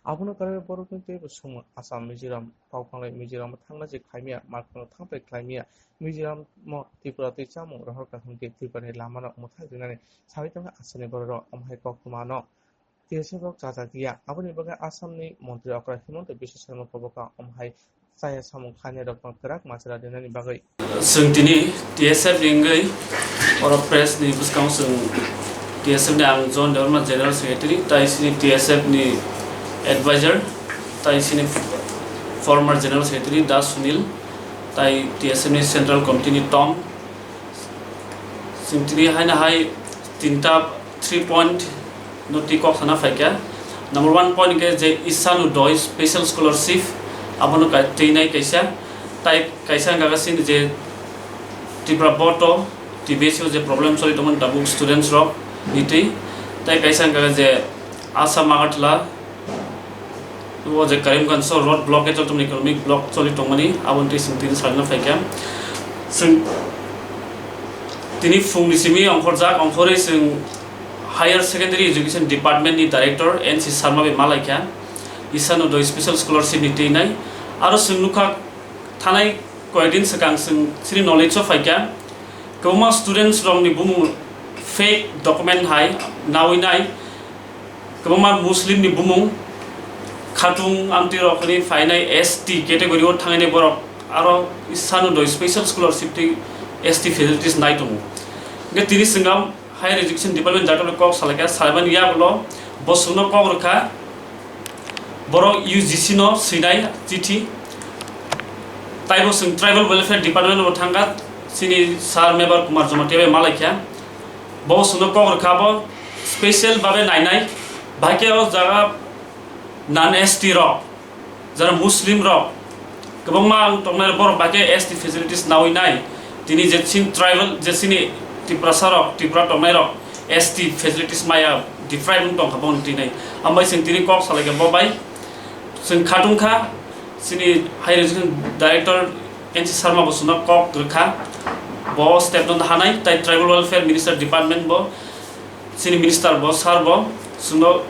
Abono karwi borokni teibo sumung Assam, Mizoram, Kokphanglai, Mizoram thangna je khlaimya, Markhano thangpai khlaimya, Mizoram mo Tripura twi chamung rohor kaham khe Tripura ni lama no mwthang rinani sawi tongo Assam ni borok rok, omo hai koktwma no T S F rok chajak ya. Aboni bagwi Assam ni montri okra Himanta Biswa Sarma koboka omo hai chaya samung khainai rokno kwrak machara rinani bagwi. Chwng tini T S F ni wngwi oro press ni bwskango chwng T S F ni ang John Debbarma General Secretary, tai chini T S F ni advisor, tai chini former General Secretary Das Sunil, tai T S F ni Central Committee ni Tom. Chwng tini haino hai tinta three point no twi kok sana phaikha. Number one point khe je Ishan Udoy Special Scholarship, abono kai-, twinai kaisa. Tai kaisa wngkha chini je Tripura Board o, T B S o je problem choli tongmani tabuk students rok ni twi. Tai kaisa wngkha je Assam Agartala, o je Karimganj o road blockade choli tongmani, economic block choli tongmani, aboni twi chwng tini salina phaikha. Chwng tini phungni simi ongkhorjak, ongkhorwi chwng Higher Secondary Education Department ni Director N C Sharma bai malaikha, Ishan Udoy Special Scholarship ni twinai. Aro chwng nukha, thanai koyekdin swkang chwng chini knowledge o phaikha, kwbangma students rokni bumung fake document hai nawi nai, kwbangma Muslim ni bumung, khatung amtwi rok ni phainai S T category o thangnai borok aro Ishan Udoy Special Scholarship twi S T facilities nai tongo. Hwnkhe tini chwng Higher Education Department Director bai kok salaikha, salaimani yagulo bo chwngno kok rwkha, borok U G C no swinai chithi. Taibo chwng Tribal Welfare Department bo thangkha, chini Sir Mebar Kumar Jamatia bai malaikha. Bo chwngno kok rwkha, bo special babe nainai, bahai khe o jaga non S T rok, jara Muslim rok kwbangma ang tongnai, borok bai khe S T facilities nawi nai. Tini je chini tribal, je chini Tiprasa rok, Tripura tongnai rok S T facilities maya, deprive wng tongkha boni twi nai. Ambai chwng tini kok salaikha bo bai. Chwng khatungkha, chini Higher Education Director N C Sharma bo chwngno kok rwkha. Bo step no hanai, tai Tribal Welfare Minister Department bo, chini minister bo, sir bo chwngno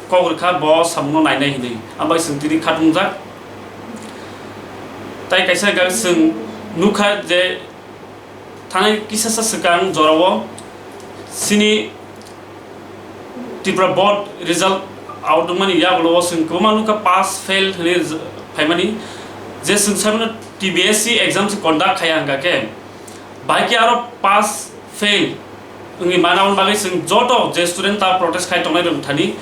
kok rwkha, bo samungno nainai hinwi. Ambai chwng tini khatungjak. Tai kaisa hwnkha chwng nukha je thanai kisasa swkang jorao chini Tripura Board result out wngmani yagulo o chwng kwbangma nukha pass fail hinwi phaimani, je chwng saimano T B S C exam se conduct khaiya hwnkha khe, bahai khe aro pass fail wngwi mano. Aboni bagwi chwng joto je student ta protest khai tongnai rok thani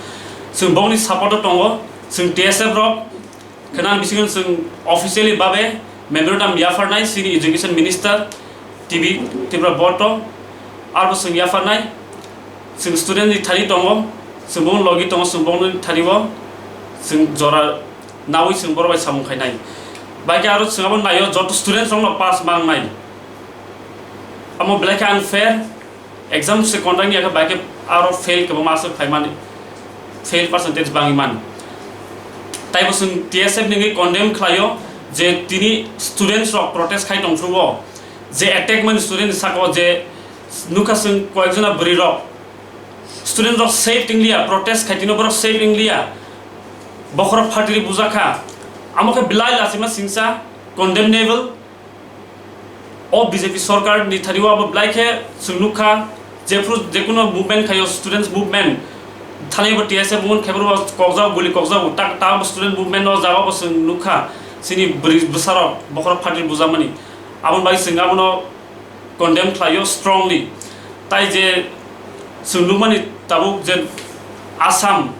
chwng bongni support o tongo. Chwng T S F rok khwnang bisingo chwng officially babe memorandum yapharnai chini education minister, T B, Tripura Board o, arbo chwng yapharnai. Chwng student ni thani tongo, chwng bongni logi tongo, chwng bongni thani o chwng jora nawi chwng borok bai samung khainai. Bahai khe aro chwng abo naio joto students rokno pass mangnai. Amo belai khe unfair, exam se conduct ya khe bahai khe aro fail kwbangma aswk phaimani, fail percentage bangwi man. Taibo chwng T S F ni wngwi condemn khlaio je tini students rok protest khai tongphuru o je attack mani student ni saka o je nukha chwng koyekjona bwrwi rok, student rok safe tongliya, protest khai tino borok safe tongliya, bokhorok phatiri bujakha, amo khe belai lachima singsa, condemnable. O B J P sorkar ni thani o abo belai khe chwng nukha, jephru jekuno movement khaio, students movement, thani bo T S F movement khaiboro kokjago, guli kokjago, tak, tak bo student movement o jaga bo chwng nukha, chini bwrwi bwsarok bokhorok phatiri bujakmani. Aboni bagwi chwng abono condemn khlaio strongly. Tai je chwng nukmani tabuk je Assam,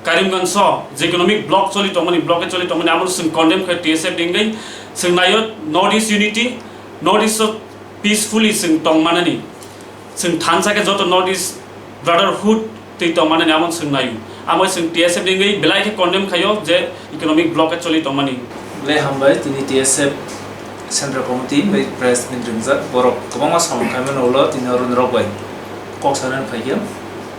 Karimganj o je economic block choli tongmani, blockade choli tongmani, abono chwng condemn khlai T S F ni wngwi. Chwng naio North East unity, North East o peacefully chwng tong manani. Chwng thansa khe joto North East brotherhood twi tong manani amo chwng naio. Amo chwng T S F ni wngwi belai khe condemn khaio je economic blockade choli tongmani. Belai hambai, tini T S F Central Committee bai press meet ringjak, borok kwbangma samung khaimani ulo tini oro norok bai kok sanani phaikhe.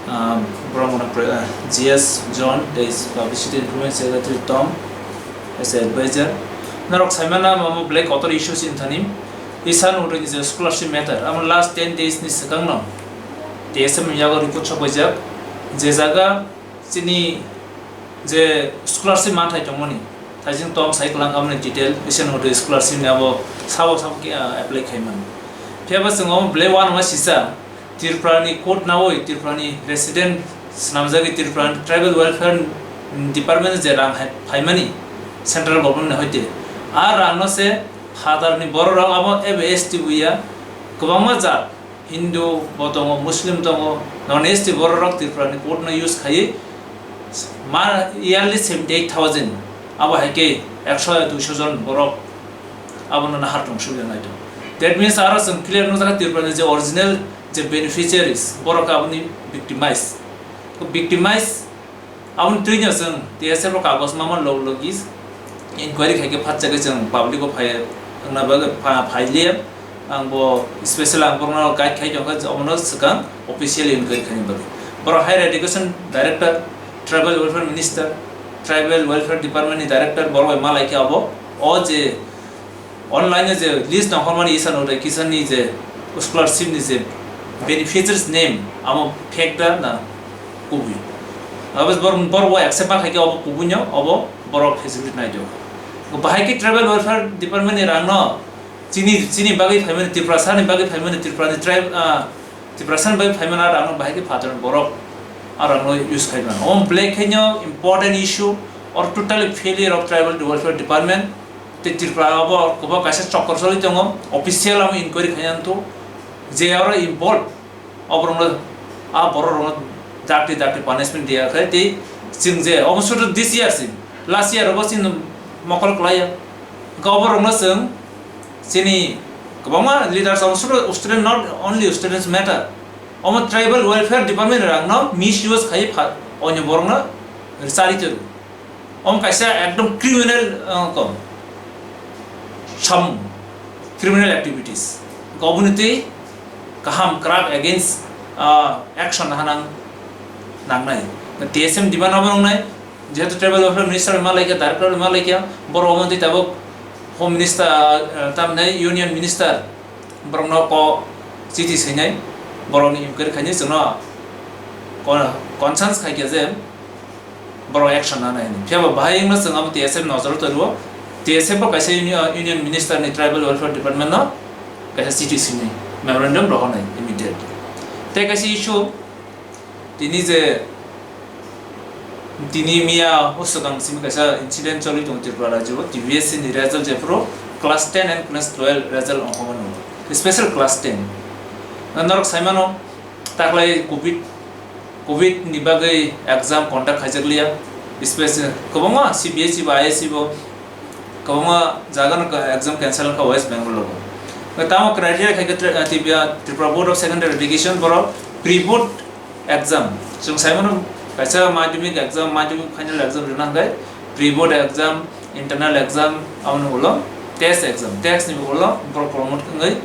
Ah, borok mano pre-, ah, G S John tei Publicity Information Secretary Tom, as a advisor. Norok saimana amo belai kotor issue chini thani. Isan Udaini je scholarship matter, amo last ten days ni swkangno T S F ni yago report sokbaijak, je jaga chini je scholarship manthai tongmani, thaising tom sai kwlang aboni detail, Isan Udaini scholarship ni abo sabo sabo khe, ah, apply khaimani. Phiya ba chwng omo belai uanama sisa, Tripura ni code nawi Tripura ni resident swnamjagwi Tripura ni Tribal Welfare Department je rang hai phaimani central government ni hoite, a rang no se phatar ni borok rok abo abo S T buya kwbangma jat Hindu bo tongo, Muslim tongo, non S T borok rok Tripura ni code no use khaiwi ma yearly seventy eight thousand, abo hai khe ekso duiso jon borok abono nahar tong sibya nai tong. That means aro chwng clear nukjakha Tripura ni je original je beneficiaries, borok aboni victimize. Victimize aboni twino chwng T S F o kagoj mama log logis inquiry khaikhe phatchakhe chwng public o phai wngna bagwi pha-, phailiya. Ang bo special ang borokno guide khai tongkha, omono swkang official inquiry khaina bagwi. Borok Higher Education Director, Tribal Welfare Minister, Tribal Welfare Department ni Director borok bai malaikhe abo o je online o je list nongkhormani Isan Uday Kisan ni je scholarship ni je beneficiaries name amo fake da na kubui. Abo borok, borok bo accept ma khaikhe obo kubui no obo borok facility nai do. Bahai khe Tribal Welfare Department ni rang no chini, chini bagwi phaimani, Tiprasa ni bagwi phaimani, Tripura ni tribe, ah, Tiprasa ni bagwi phaimani a rang no bahai khe phatar borok a rang no use khaimani. Omo belai khe no important issue or totally failure of Tribal Welfare Department. Tei Tripura obo kwbang kaisa chokor choli tongo, official amo inquiry khaina ntu je aro involve, oborokno, a borok rokno dakti dakti punishment diya khe tei chwng je omo sudu this year si, last year obo chini mokol kwlaiya. Hwnkhe oborokno chwng chini kwbangma leaders omo sudu student, not only students matter, omo Tribal Welfare Department rangno misuse khai pha-, onyo borokno rwchari toro. Omo kaisa ekdom criminal, uh, ko, samung, criminal activities. Obo ni twi kaham kwrak against, uh, action hanang nangnai. T S M demand obo nangnai, jehetu Tribal Welfare Minister ma laikha, Director ma laikha, borok omo twi tabuk Home Minister, uh, uh, tamni Union Minister, borokno ko chiti swinai, borokni inquiry khainai, chwngno ko-, concerns khaikha je, borok action nanai hwnwi. Phiya ba bahai wngno chwng abo T S F nojoro twi rwo. T S F bo kaisa uni-, Union Minister ni Tribal Welfare Department no kaisa chiti swinai, memorandum rohornai immediate. Tei kaisa issue, tini je, tini miya o swkang simi kaisa incident choli tongo Tripura rajyo o, T B S C ni result jephuru class ten and class twelve result ongkhorma nungo, special class ten. Norok saimano, taklai covid, covid ni bagwi exam conduct khaijakliya, special kwbangma C B S E bo, I S E bo, kwbangma jaga no exam cancel wngkha West Bengal o. Tamo criteria khai khe Tri-, Tripura, Tripura Board of Secondary Education borok pre-board exam, chwng saimano kaisa madhyamik exam, madhyamik final exam rwna hwnkhe pre-board exam, internal exam, aboni ulo test exam, test ni ulo borok promote wngwi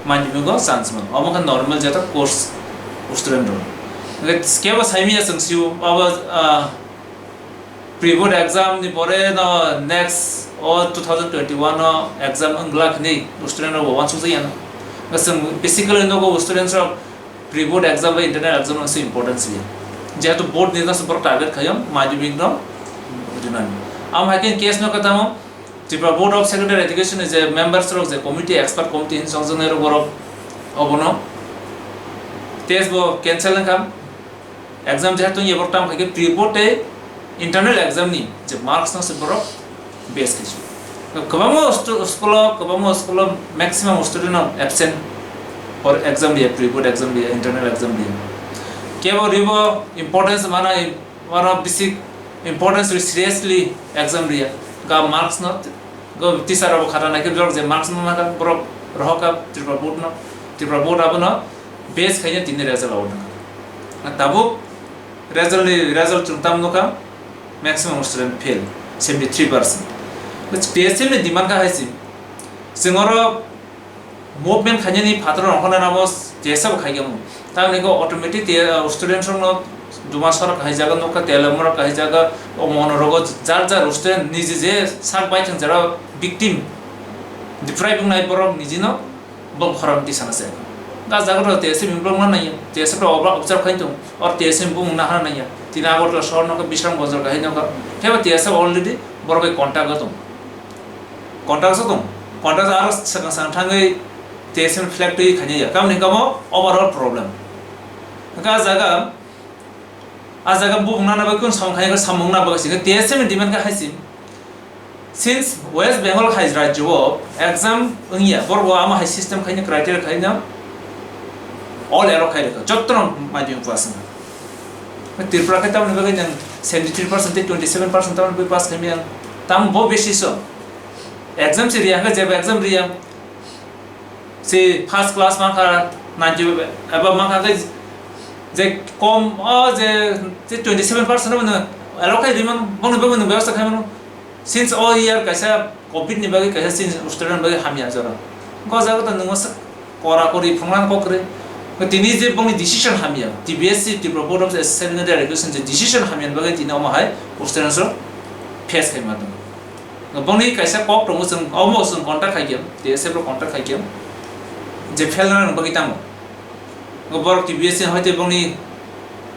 madhyamik o chance mano. Omo khe normal jeta course student rok. Hwnkhe kebo saimanya chwng sio abo, ah, pre-board exam ni pore no next o two thousand twenty-one o exam wng glak hinwi student rok bo uansukjakya no. Chwng basically nogo students rok pre-board exam bai internal exam no se importance ya. Jehetu board ni no se borok target khayo madhyamik no rinani. Am hai khe case no khe tamo Tripura Board of Secondary Education ni je members rok je committee, expert committee hin songjaknai rok borok obono test bo cancel wngkha. Exam jehetu wngya borok tamo khai khe pre-board tei internal exam ni je marks no se borok base khe se. Kwbangma stu-, school o, kwbangma school o maximum student no absent for exam dia, pre-board exam dia, internal exam dia. Kebo ribo importance mana, mana basic importance ri seriously exam dia. Ga marks no Go teacher rok khata nai khe borok je marks no nangkha, borok rohok kha Tripura board no, Tripura board abono base khaina tini result out nangkha. Tabuk result ni result chwng tam nukha, maximum student fail, seventy three percent. T S F ni demand kha hai si, chwng oro movement khainani phataro rongkhorna namo T S F bo khaikhe mo. Tamni khe automatic te, uh, student rokno duma sorok kahai jaga nukha, tela mora kahai jaga, o mono rogo jar jar student niji je sak bai thang jara victim deprive wngnai borok nijino bong khorang tisana se. Ga jaga ro T S F ni borok ma naiya, T S F ro observe khai tong, or T S F ni bung na hana naiya. Tini Agartala sohor nokha, Bisramganj kahai nokha, theba T S F already borok bai contact o tong. Contract sa tong, contract aro sakang sakang thangwi T S F ni flag twi khainai ya, tamni kamo overall problem. Hwnkhe a jaga, a jaga bubung nana bagwi kun samung khainai, samung na bagwi singkhe T S F ni demand kha hai si. Since West Bengal hai rajyo o exam wngya, borok bo ama hai system khaina criteria khaina all allow khai rwkha, jotto no madhyamik pass wngkha. Tripura khe tamni bagwi nang seventy three percent tei twenty seven percent tamni bagwi pass khaimya, tam bo besi so. Exam se riya hwnkhe jeba exam riya. Se first class mankha, ninety above mankha, hwnkhe je kom o je, je twenty seven percent no allow khai rimano, bongni bagwi nang byabostha khaimano. Since all year kaisa covid ni bagwi kaisa chini student bagwi hamya jora. Go jaga to nungo sak kora kori phungnang kokre. Tini je bongni decision hamya, T B S C, Tripura Board of Secondary Education je decision hamya bagwi tini omo hai student rok face khaima tongo. Bongni kaisa kok tongo, chwng omo chwng contact khai khe, T S F rok contact khai khe, je fail nang bagwi tamo. Borok T B S C hoite bongni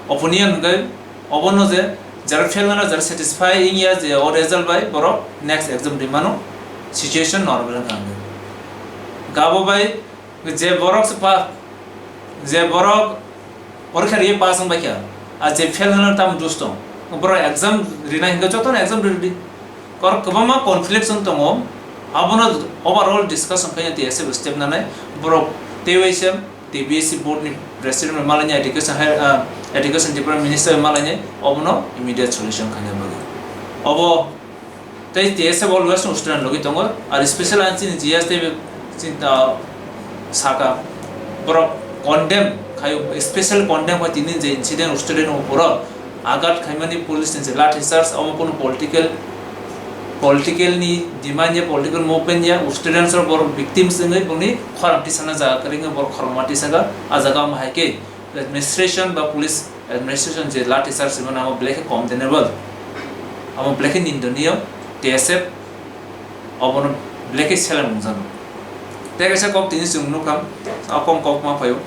opinion hwnkhe obono je jara fail nang jara satisfy wngya je o result bai borok next exam rimano situation normal wngkha hwnkhe. Gabo bai je borok se pa, je borok porikha riye pass wng baikha, a je fail nang tam dus tong, borok exam rinai hwnkhe jotono exam ridi. Kor kwbangma conflict wng tongo, abono overall discussion khaina T S F step nanai borok tei waisa T B S C board ni president bai malainai, education hai, ah, education department minister bai malainai, obono immediate solution khaina bagwi. Obo tei T S F always no student logi tongo, ar special ang chini G S tei chinta saka borok condemn khayo, special condemn khai tini je incident student o borok agat khaimani police ni je lathi charge, omo kunu political, political ni demand ya, political movement ya, students rok borok victims wngwi bongni khorang tisana jaga kwrwi wngwi borok khorokma tisaka. A jaga omo hai khe administration ba police administration je lathi charge rwmani amo belai khe condemnable, amo belai khe nindoniyo. T S F obono belai khe seleng wngjano. Tei kaisa kok tini chwng nukha, a kok kok ma phaio.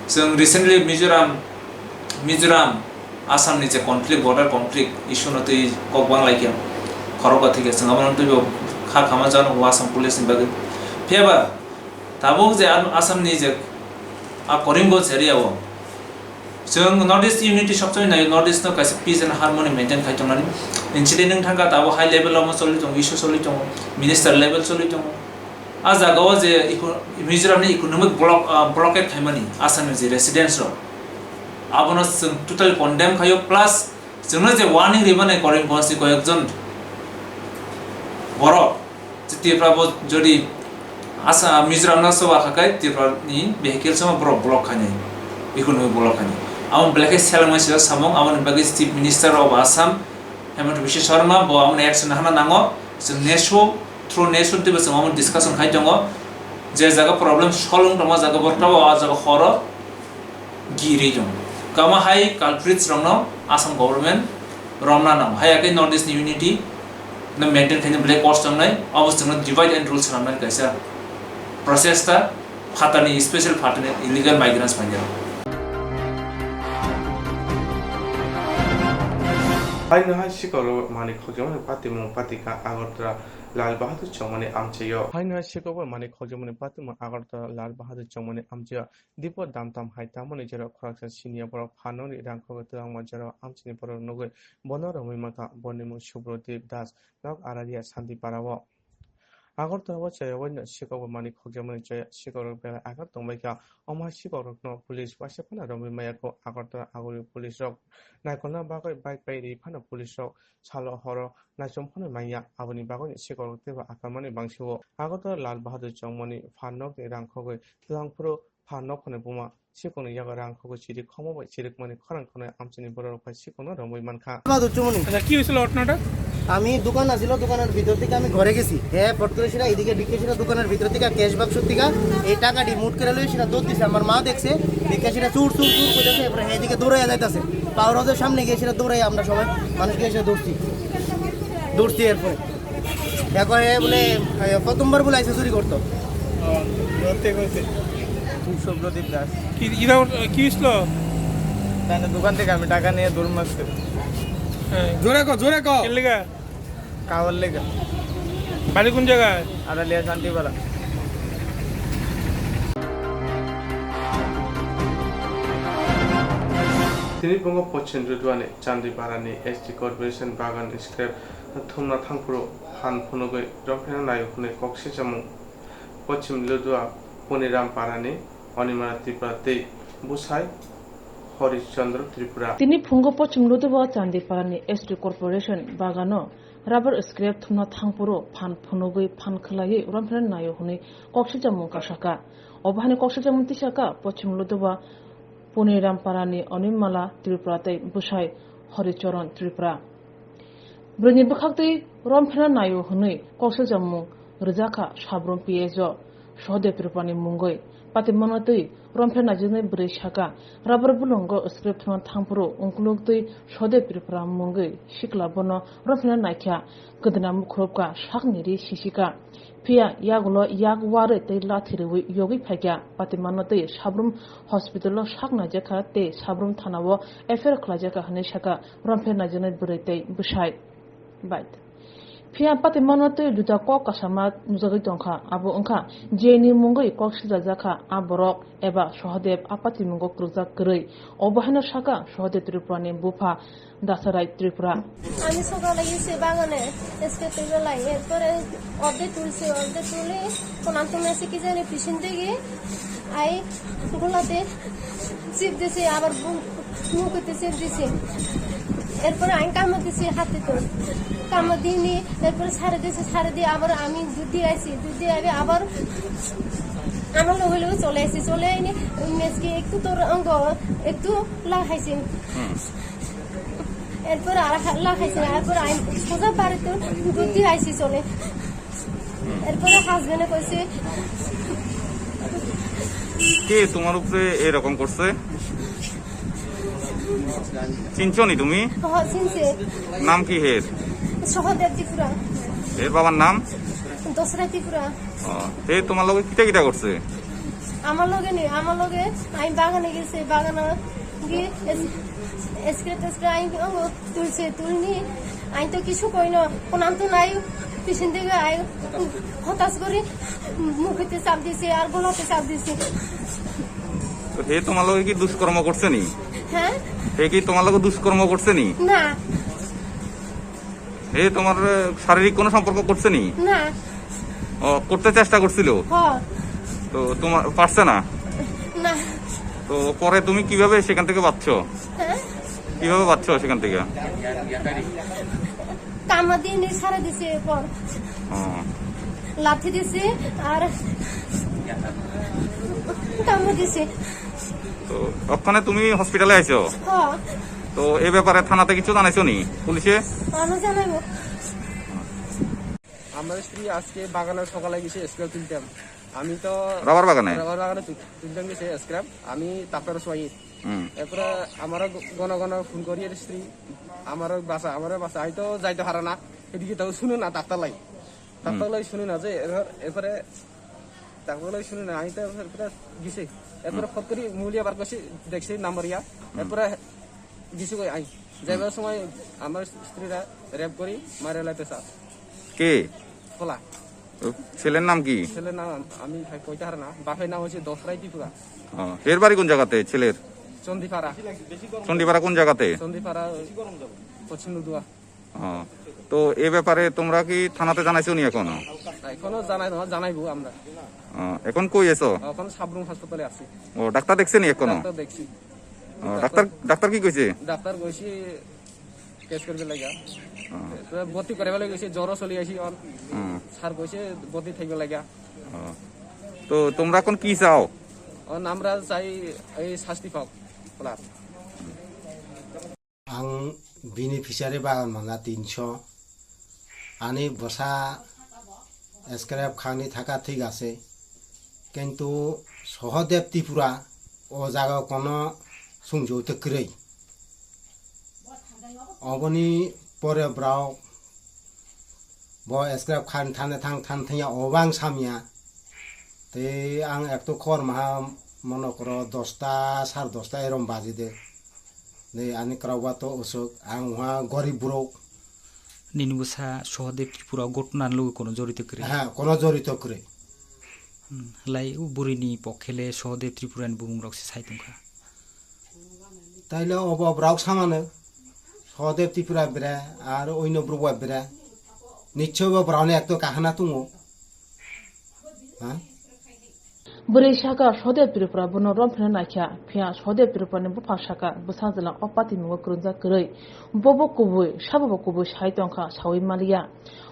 Chwng recently Mizoram, Mizoram, Assam ni je conflict, border conflict issue no twi kok bang lai khe, khorok ba thwi khe chwng abono twibo kha khama jano Assam police ni bagwi. Phiya ba tabuk je Assam ni je a Karimganj area o, chwng North East unity sokchoi nai, North East no kaisa peace and harmony maintain khai tongnani. Incident wng thangkha, tabuk high level o choli tongo, issue choli tongo, minister level choli tongo. A jaga o je eco-, Mizoram ni economic block, ah, blockade khaimani Assam ni je residents rok, abono chwng totally condemn khaio, plus chwngno je warning rimani Karimganj ni koyekjon borok, je Tripura bo jodi Assam, Mizoram no soba khakai Tripura ni vehicle sama borok block khainai, economic block khainai. Amo belai khe selengma sila samung, aboni bagwi Chief Minister of Assam, Himanta Biswa Sarma, bo amoni action hana nango. Chwng nesu, through nesu twibo chwng amo discussion khai tongo. Je jaga problem solve wng tongma jaga borok tabo, a jaga horo giri tong. Kama hai culprits rokno Assam government romna nang. Hai khe North East ni unity no maintain khaina belai kosto wngnai. Abo chwngno divide and rule swnamnani kaisa prochesta. Phatarni, special phatarni illegal migrants phainai rok. Haino hai sikoro manwi khokjakmani patimung patikha Agartala Lal Bahadur Chongmani amchaio. Haino hai sikoro manwi khokjakmani patimung Agartala Lal Bahadur Chongmani amchaio. Dipo damtam hai tamoni jora khoroksa siniya borok phanoni rangkhogo twlangma jora amchaini borok nugwi bono romwi mankha. Boni mung Subrodip Das, nok Araria Santipara o. Agartala o chaya waino sikok bo mani khokjakmani chaya sikokrok belai agar tongbaikha. Omo hai sikokrokno police waisa phano romwi maya kho. Agartala aguri police rok naikolna bagwi bike pai ri phano police rok salo horo naichom phano manya. Aboni bagwi sikokrok teibo akamani bangsi o. Agartala Lal Bahadur Chowmani phan nokni rang khogwi twlang phuru phan nok phano buma sikokni yago rang khogwi chiri khokma bai chirikmani khorang khonai amchaini bororok bai sikokno romwi mankha. বাদুর চুমনি। আচ্ছা, কি হয়েছিল ঘটনাটা? আমি দোকান আছিল, দোকানের ভিতর থেকে আমি ঘরে গেছি। হ্যাঁ, ফট করে সেটা এদিকে ঢুকে সেটা দোকানের ভিতর থেকে ক্যাশ বাক্স থেকে এই টাকাটি মুঠ করে লই সেটা দৌড় দিছে। আমার মা দেখছে, দেখে সেটা চুর চুর চুর করতেছে, এরপরে হ্যাঁ এদিকে দৌড়াইয়া যাইতেছে। পাওয়ার হাউসের সামনে গিয়ে সেটা দৌড়াই আমরা সবাই মানুষ গিয়ে সেটা দৌড়ছি, দৌড়ছি এরপরে। দেখো, এ বলে, এ, প্রথমবার বলে আইসে চুরি করতো। ও, ধরতে গেছে। সুব্রদীপ দাস। কি, ইরা ওর, কি হয়েছিল? তাহলে দোকান থেকে আমি টাকা নিয়ে দৌড় মারছি। হ্যাঁ। জোরে কো, জোরে কো। কে লেগা? কাওয়ার লেগা। বাড়ি কোন জায়গায়? আড়ালিয়া Shantipara. Tini phungo Pochim Luduani Chandiparani S T Corporation bagan scrap thumna thangphuru phan phunugwi romphena naio hwnwi kok sijamung Pochim Ludua Poniram Parani Onima Tripura tei bwsai Hori Chandra Tripura. Tini phungo Pochim Ludua Chandiparani S T Corporation bagano rubber scrap thumna thangphuru phan phunugwi phan khwlaiwi romphena naio hwnwi kok sijamung kasaka. Obo hani kok sijamung tisaka Pochim Ludua Poniram Parani Onimala Tripura tei bwsai Horicharan Tripura. Bwrwini bwkhaktwi romphena naio hwnwi kok sijamung rwjakha Sabrum P S O Sohodev Tripurani mungwi. Patimano twi romphena naijwnai bwrwi saka, rubber bulungo scrap thumna thangphuru ungkuluktwi Sohodev Tripura mungwi sikla bono romphena naikha, kwdwna mukhurupka, sakni ri sisika. Phiya yagulo yak warwi tei lathi rwui yogwi phaikha. Patimano tei Sabrum hospital-o sak naijakha tei Sabrum thana-o F I R khlaijakha hwnwi sakha romphena naijwnai bwrwi tei bwsai. Bai. Phiya patimano tei juda kok kasama nujagwi tongkha, abo wngkha jeni mungwi kok sijajakha a borok eba Sohodev a patimungo kwrwkjak kwrwi. Obo haino sakha Sohodev Tripurani bupha Dasarai Tripura. আমি সকালে গেছি বাগানে, এসকে তুলে লাই, এরপরে অর্ধেক তুলছি, অর্ধেক তুলে কোন আনতে মেসে কি জানি পিছন দিকে আই গোলাতে চিপ দিছে, আবার বু-, মুখেতে চিপ দিছে। এরপরে আমি কামড় দিছি হাতে তো, কামড় দিইনি, এরপরে ছাড়ে দিছে, ছাড়ে দিয়ে আবার আমি দুধ দিয়ে আইছি, দুধ দিয়ে আমি আবার আমার লগে লগে চলে আইছি, চলে আইনি মেসকে একটু তোর অঙ্গ একটু লাগাইছি। এরপর আর হা-, লাগাইছে না, এরপর আই-, সোজা বাড়িতে দুধ দিয়ে আইসি চলে। এরপরে হাজবেন্ডে কইছে, কে তোমার উপরে এরকম করছে? চিনছো নি তুমি? হ, চিনছে। নাম কি হের? সহদেব ত্রিপুরা। এর বাবার নাম? দোসরা ত্রিপুরা। ও, হে তোমার লগে কিতা কিতা করছে? আমার লগে নেই, আমার লগে আমি বাগানে গেছি, বাগানে গিয়ে এস-, এসকে টেসকে আমি তুলছে, তুলনি। আমি তো কিছু কই না, কোন তো নাই, পিছন দিকে আই হতাশ করে মুখেতে চাপ দিছে আর গলাতে চাপ দিছে। তো হে তোমার লগে কি দুষ্কর্ম করছে নি? হ্যাঁ? হে কি তোমার লগে দুষ্কর্ম করছে নি? না। হে তোমার, আহ, শারীরিক কোনো সম্পর্ক করছে নি? না। ও, করতে চেষ্টা করছিল? হ। তো তোমার পারছে না? না। তো পরে তুমি কিভাবে সেখান থেকে বাঁচছো? হ্যাঁ? কিভাবে বাঁচছো সেখান থেকে? কামড় দিয়ে নিয়ে ছাড়া দিছে এরপর। ও। লাথি দিছে আর কামড় দিছে। তো ওখানে তুমি হসপিটালে আইছো? হ। তো এই ব্যাপারে থানাতে কিছু জানাইছো নি পুলিশে? আমি জানাইবো। আমার স্ত্রী আজকে বাগানে সকালে গেছে স্ক্র্যাপ তুলতাম। আমি তো রাবার বাগানে? রাবার বাগানে তুল-, তুলতাম গেছে স্ক্র্যাপ। আমি তারপরে সোয়াই। হুম। এরপরে আমারও গ-, ঘন ঘন ফোন করি এর স্ত্রী, "আমারও বাসা, আমারও বাসা।" আমি তো যাইতে পারে না, এদিকে তাও শুনে না ডাক্তার লাই। ডাক্তার হুম। লাই শুনে না যে এরপর-, এরপরে ডাক্তার লাই শুনে না, আমি তো এরপরে গেছি। এরপরে হুম। ফট করি মুলিয়া বার করছি, দেখছি নাম্বার ইয়া। হুম। এরপরে গেছি কই আই। যাইবার হুম। সময় আমার স্ত্রীরা রেপ করি মারে লাইতে স্যার। কে? খোলা। ও, ছেলের নাম কি? ছেলের নাম আমি ভাই কইতে পারে না। বাপের নাম হচ্ছে দশরাই ত্রিপুরা। ও, এর বাড়ি কোন জায়গাতে ছেলের? চণ্ডীপাড়া। চণ্ডীপাড়া কোন জায়গাতে? চণ্ডীপাড়া, পশ্চিম লুদুয়া। ও, তো এ ব্যাপারে তোমরা কি থানাতে জানাইছো নি এখনো? এখনো জানাই না, জানাইবো আমরা। ও, এখন কই আছো? এখন সাবরুম হাসপাতালে আছি। ও, ডাক্তার দেখছেনি এখনো? ডাক্তার দেখছি। ও, ডাক্তার, ডাক্তার কি কইছে? ডাক্তার কইছে টেস্ট করবে লাগা। ও। তো ভর্তি করে বেলা গেছে, জ্বরও চলি আসি অন। হুম। স্যার কইছে ভর্তি থাকবে লাগা। ও। তো তোমরা এখন কি চাও? অন আমরা চাই এই শাস্তি পাও, plus. Ang bini fishery bagan manya tinso. Ani bwsa scrap khani thaka thik ase. Kintu Sohodev Tripura o jaga kono sumjouto kwrwi. Oboni pore borok bo scrap khan thane thang than thangya obo ang samya. Tei ang ekto khor maha monokro dosta, sar dosta erom baji de. Nei ani kwraoba to usuk, ang wngkha gorib borok. Nini bwsa Sohodev Tripura gotna logi kono jorito kwrwi? Ha, kono jorito kwrwi. Hmm, lai o burini pokhele Sohodev Tripura ni bumung rok se sai tongkha. Taile obo borok samano Sohodev Tripura bere, aro oino borok ba bere. Nichoi bo borok ni ekto kahana tongo. Ha? Bwrwi saka Sohodev Tripura bono romphina naikha, phiya Sohodev Tripura ni bupha saka bwsa jwlang o party mungo kwrwngjak kwrwi. Bobo kubui, sabobo kubui sai tongkha, saui maliya.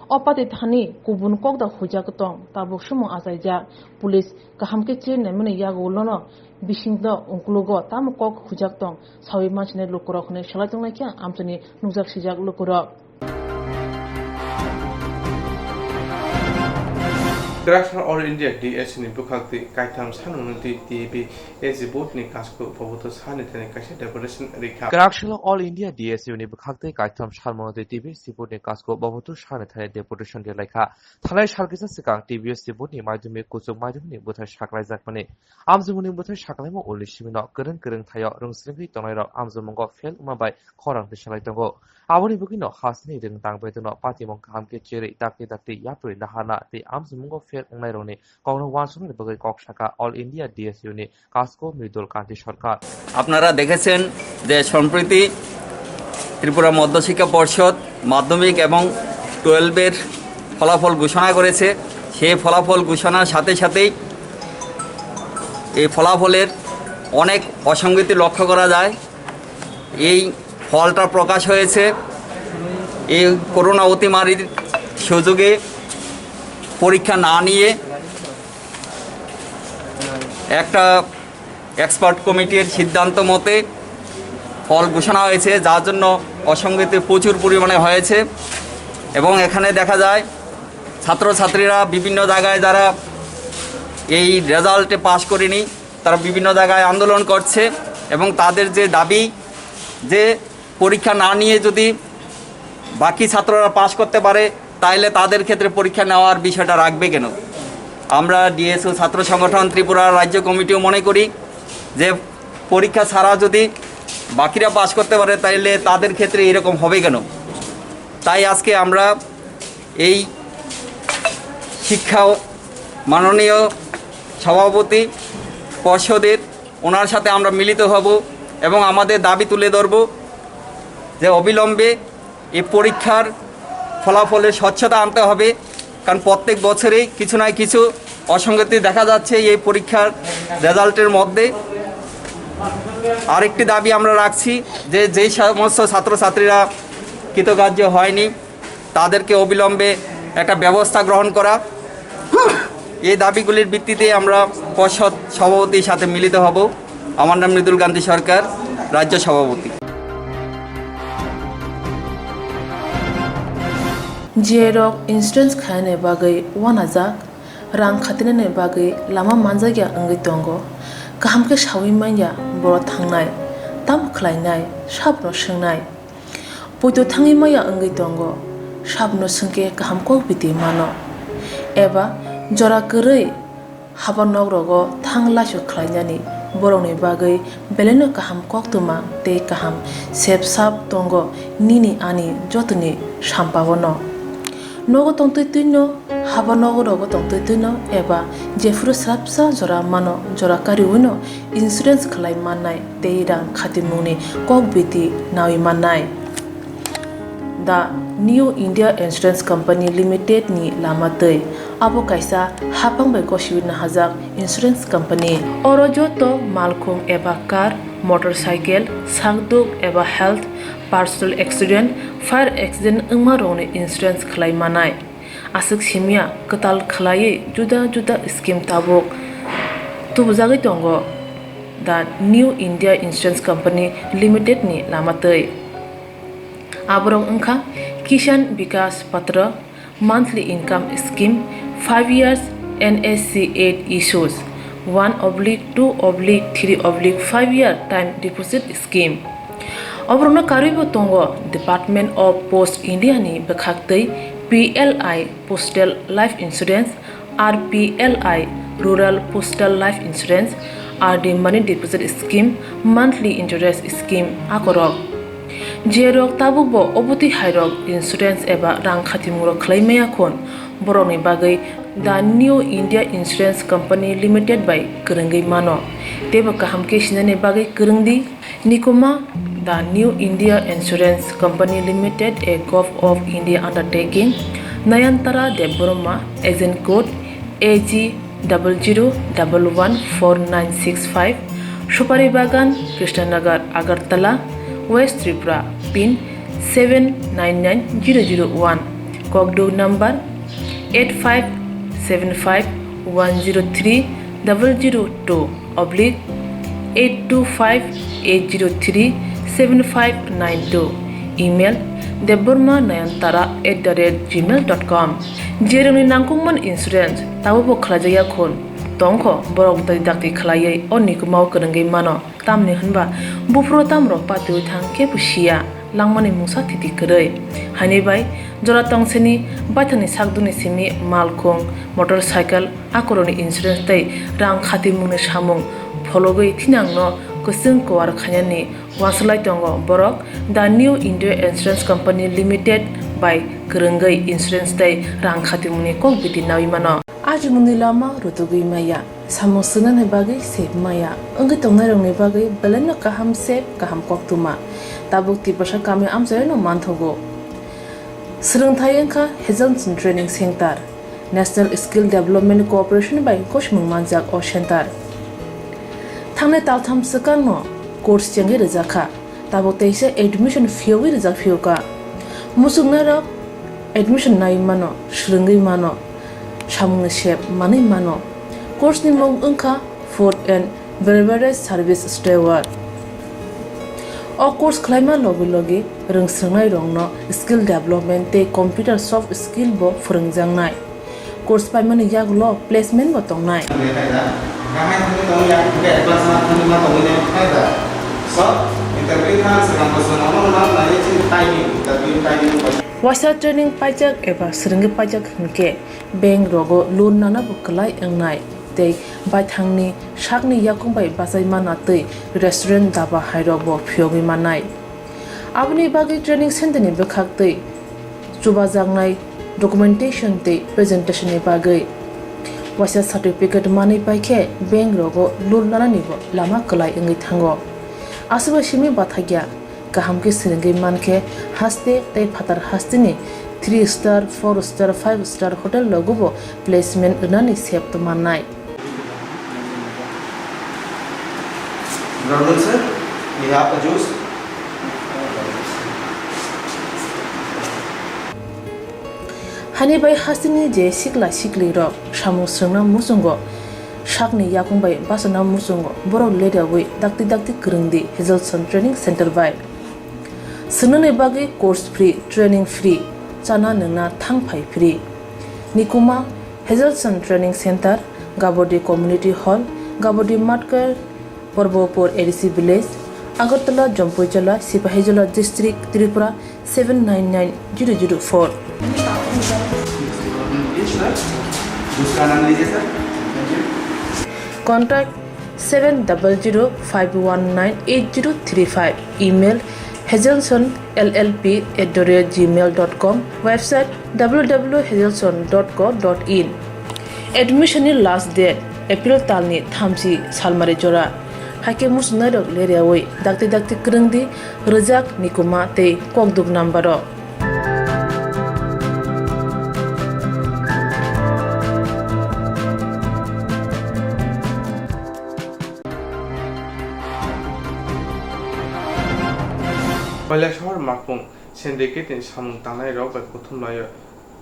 O party thani kubun kokda huijak tong, tabuk sumung achaijak. Police kaham khe che naimani yago ulono bisingdo ungkulugo tamo kok huijak tong, saui mansinai lukurok hinwi salai tongnaikha amchaini nukjak sijak lukurok. Kwraksal All India D S U ni bwkhak twi kaitham sanmungni twi T B S C board ni kasko boboto sani thani kaisa deputation rikha. Kwraksal All India D S U ni bwkhak twi kaitham sanmungni twi T B S C board ni kasko boboto sani thani deputation rikha. Thanai sal kisa swkang T B S C board ni madhyamik kuchuk madhyamik ni bwthai saklaijakmani. Amjomungni bwthai saklaima ulni simino kwrwng kwrwng thaio rwngsrwngwi tongnairok amjomungo fail wngma bai khorang tisalai tongo. Aboni bagwino hasteni rwngtang bedono patimung kaham khe cherwi dakti dakti yapri dahana tei amjomungo fail wngnairokni kokno uansuknani bagwi kok saka All India D S U ni kasko Mridul Kanti Sarkar. আপনারা দেখেছেন যে সম্প্রতি ত্রিপুরা মধ্যশিক্ষা পর্ষদ মাধ্যমিক এবং টুয়েলভের ফলাফল ঘোষণা করেছে। সেই ফলাফল ঘোষণার সাথে সাথেই এই ফলাফলের অনেক অসঙ্গতি লক্ষ্য করা যায়। এই ফলটা প্রকাশ হয়েছে এই করোনা অতিমারির সুযোগে পরীক্ষা না নিয়ে একটা এক্সপার্ট কমিটির সিদ্ধান্ত মতে ফল ঘোষণা হয়েছে, যার জন্য অসঙ্গতি প্রচুর পরিমাণে হয়েছে। এবং এখানে দেখা যায় ছাত্রছাত্রীরা বিভিন্ন জায়গায় যারা এই রেজাল্টে পাশ করেনি, তারা বিভিন্ন জায়গায় আন্দোলন করছে এবং তাদের যে দাবি যে পরীক্ষা না নিয়ে যদি বাকি ছাত্ররা পাশ করতে পারে, তাইলে তাদের ক্ষেত্রে পরীক্ষা নেওয়ার বিষয়টা রাখবে কেন? আমরা ডিএসইউ ছাত্র সংগঠন ত্রিপুরা রাজ্য কমিটিও মনে করি যে পরীক্ষা ছাড়া যদি বাকিরা পাশ করতে পারে, তাইলে তাদের ক্ষেত্রে এরকম হবে কেন? তাই আজকে আমরা এই শিক্ষা মাননীয় সভাপতি পর্ষদের, ওনার সাথে আমরা মিলিত হব এবং আমাদের দাবি তুলে ধরব যে অবিলম্বে এই পরীক্ষার ফলাফলে স্বচ্ছতা আনতে হবে, কারণ প্রত্যেক বছরেই কিছু না কিছু অসঙ্গতি দেখা যাচ্ছে এই পরীক্ষার রেজাল্টের মধ্যে। আরেকটি দাবি আমরা রাখছি যে যেই সমস্ত ছাত্রছাত্রীরা কৃতকার্য হয়নি, তাদেরকে অবিলম্বে একটা ব্যবস্থা গ্রহণ করা। এই দাবিগুলির ভিত্তিতে আমরা পর্ষদ সভাপতির সাথে মিলিত হব। আমার নাম মৃদুল কান্তি সরকার, রাজ্য সভাপতি। G I rok insurance khainani bagwi uanajak, rang khatinani bagwi lama manjakya wngwi tongo. Kaham khe saui manya borok thangnai, tamo khlainai, sabno swngnai. Poito thangwi maya wngwi tongo, sabno swngkhe kaham kok biti mano. Eba jora kwrwi haba nok rogo thang laisok khlainani borokni bagwi belaino kaham koktwma tei kaham sep sap tongo nini ani jotoni sampao no. Nogo tongtwi twino, haba nogo rogo tongtwi twino eba jephuru swrapsa jora mano, jora kariwino insurance khlai mannai tei rang khatimungni kok biti nawi mannai. The New India Insurance Company Limited ni lama twi. Abo kaisa haphang bai gosiwi nahajak insurance company. Oro joto malkhung eba car, motorcycle, sakduk eba health, personal accident, fire accident wngma rokni insurance khlai manai. Aswk simya kwtal khlaiwi juda juda scheme tabuk tubujagwi tongo the New India Insurance Company Limited ni lama twi. Aborok wngkha Kisan Vikas Patra, monthly income scheme, five years N S C eight issues, one oblique two oblique three oblique five year time deposit scheme. Oborokno karwibo tongo Department of Post India ni bwkhaktwi P L I Postal Life Insurance, R P L I Rural Postal Life Insurance, R D Money Deposit Scheme, Monthly Interest Scheme akorok. Jerok tabukbo obotwi hairok insurance eba rang khatimungrok khlai maya khun, borokni bagwi The New India Insurance Company Limited bai kwrwngwi mano, teibo kaham khe sinani bagwi kwrwng di. Nikuma, The New India Insurance Company Limited, a Govt of India undertaking, Nayantara Debbarma, agent code A G double zero double one four nine six five, Supari Bagan, Krishnanagar, Agartala, West Tripura, pin seven nine nine zero zero one, kokduk number eight five seven five one zero three double zero two oblique eight two five eight zero three seven five nine two, email debbarma nayantara at the rate gmail dot com. Jerokni nangkukmani insurance tabukbo khlaijakya khun tongkho, borok twi dakti khlaiwi o nikumao kwrwngwi mano. Tamni hwnba buphuru tamrok patiwi thang khe bo siya, langmani mungsa thiti kwrwi. Haini bai jora tongsini baithangni sakdukni simi malkhung, motorcycle, akorokni insurance tei rang khatimungni samung phologwi thinangno kwchwng kuar khainani uansuk lai tongo borok The New India Insurance Company Limited bai kwrwngwi insurance tei rang khatimungni kok biti naui mano. Ajimungni lama rutugwi maya, samung swngnani bagwi sep maya, wngwi tongnairokni bagwi belaino kaham sep, kaham koktwma. Tabuk Tiprasa kami amchaino manthogo. Swrwngthai wngkha Hazelson Training Center, National Skill Development Corporation bai gosimung manjak o center. Thangnai taltham swkangno course chengwi rwjakha. Tabuk teisa admission phiyogwi rijak phiyokha. Muchungnairok admission naiwi mano, swrwngwi mano, samungni sep manwi mano. Course ni mung wngkha Food and Beverage Service Steward. O course khlaima logi logi rwngswrwngnairokno skill development tei computer soft skill bo phwrwngjaknai. Course paimani yagulo placement bo tongnai. Waisa training paijak eba swrwngwi paijak hwnkhe bank rogo loan nana bo kwlai wngnai tei baithangni sakni yakung bai bachai mana twi restaurant, daba hairok bo phiyogwi mannai. Aboni bagwi training center ni bwkhak twi chubajaknai documentation tei presentation ni bagwi waisa certificate manwi paikhe bank rogo loan lanani bo lama kwlai wngwi thango. Aswkbai simi bathakya kaham khe swrwngwi mankhe haste tei phatar hasteni three star, four star, five star hotel rogo bo placement rwnani sep tongmannai. Brother sir, we have a juice. Hani bai hasteni je sikla sikli rok samung swrwngna muchungo, sakni yakung bai bachana muchungo, borok leriawi dakti dakti kwrwng di Hazelson Training Center bai. Swrwngnani bagwi course free, training free, chana nwngna thang phai free. Nikuma Hazelson Training Center, Gabodi Community Hall, Gabodi Matkar, Porbopur A D C Village, Agartala, Jampuijala, Sipahijola District, Tripura seven nine nine zero zero four. दूसरा नाम लीजिए sir. Contact seven double zero five one nine eight zero three five. Email hazelson L L P at the rate gmail dot com. Website W W W hazelson dot co dot in. Admission ni last date April talni thamchi salmari jora. Haikhe muchungnairok leriawi dakti dakti kwrwng di rwjak, nikuma tei kokduk number o. Kailasahar Malkhung syndicate ni samung tangnai rok bai kuthum laio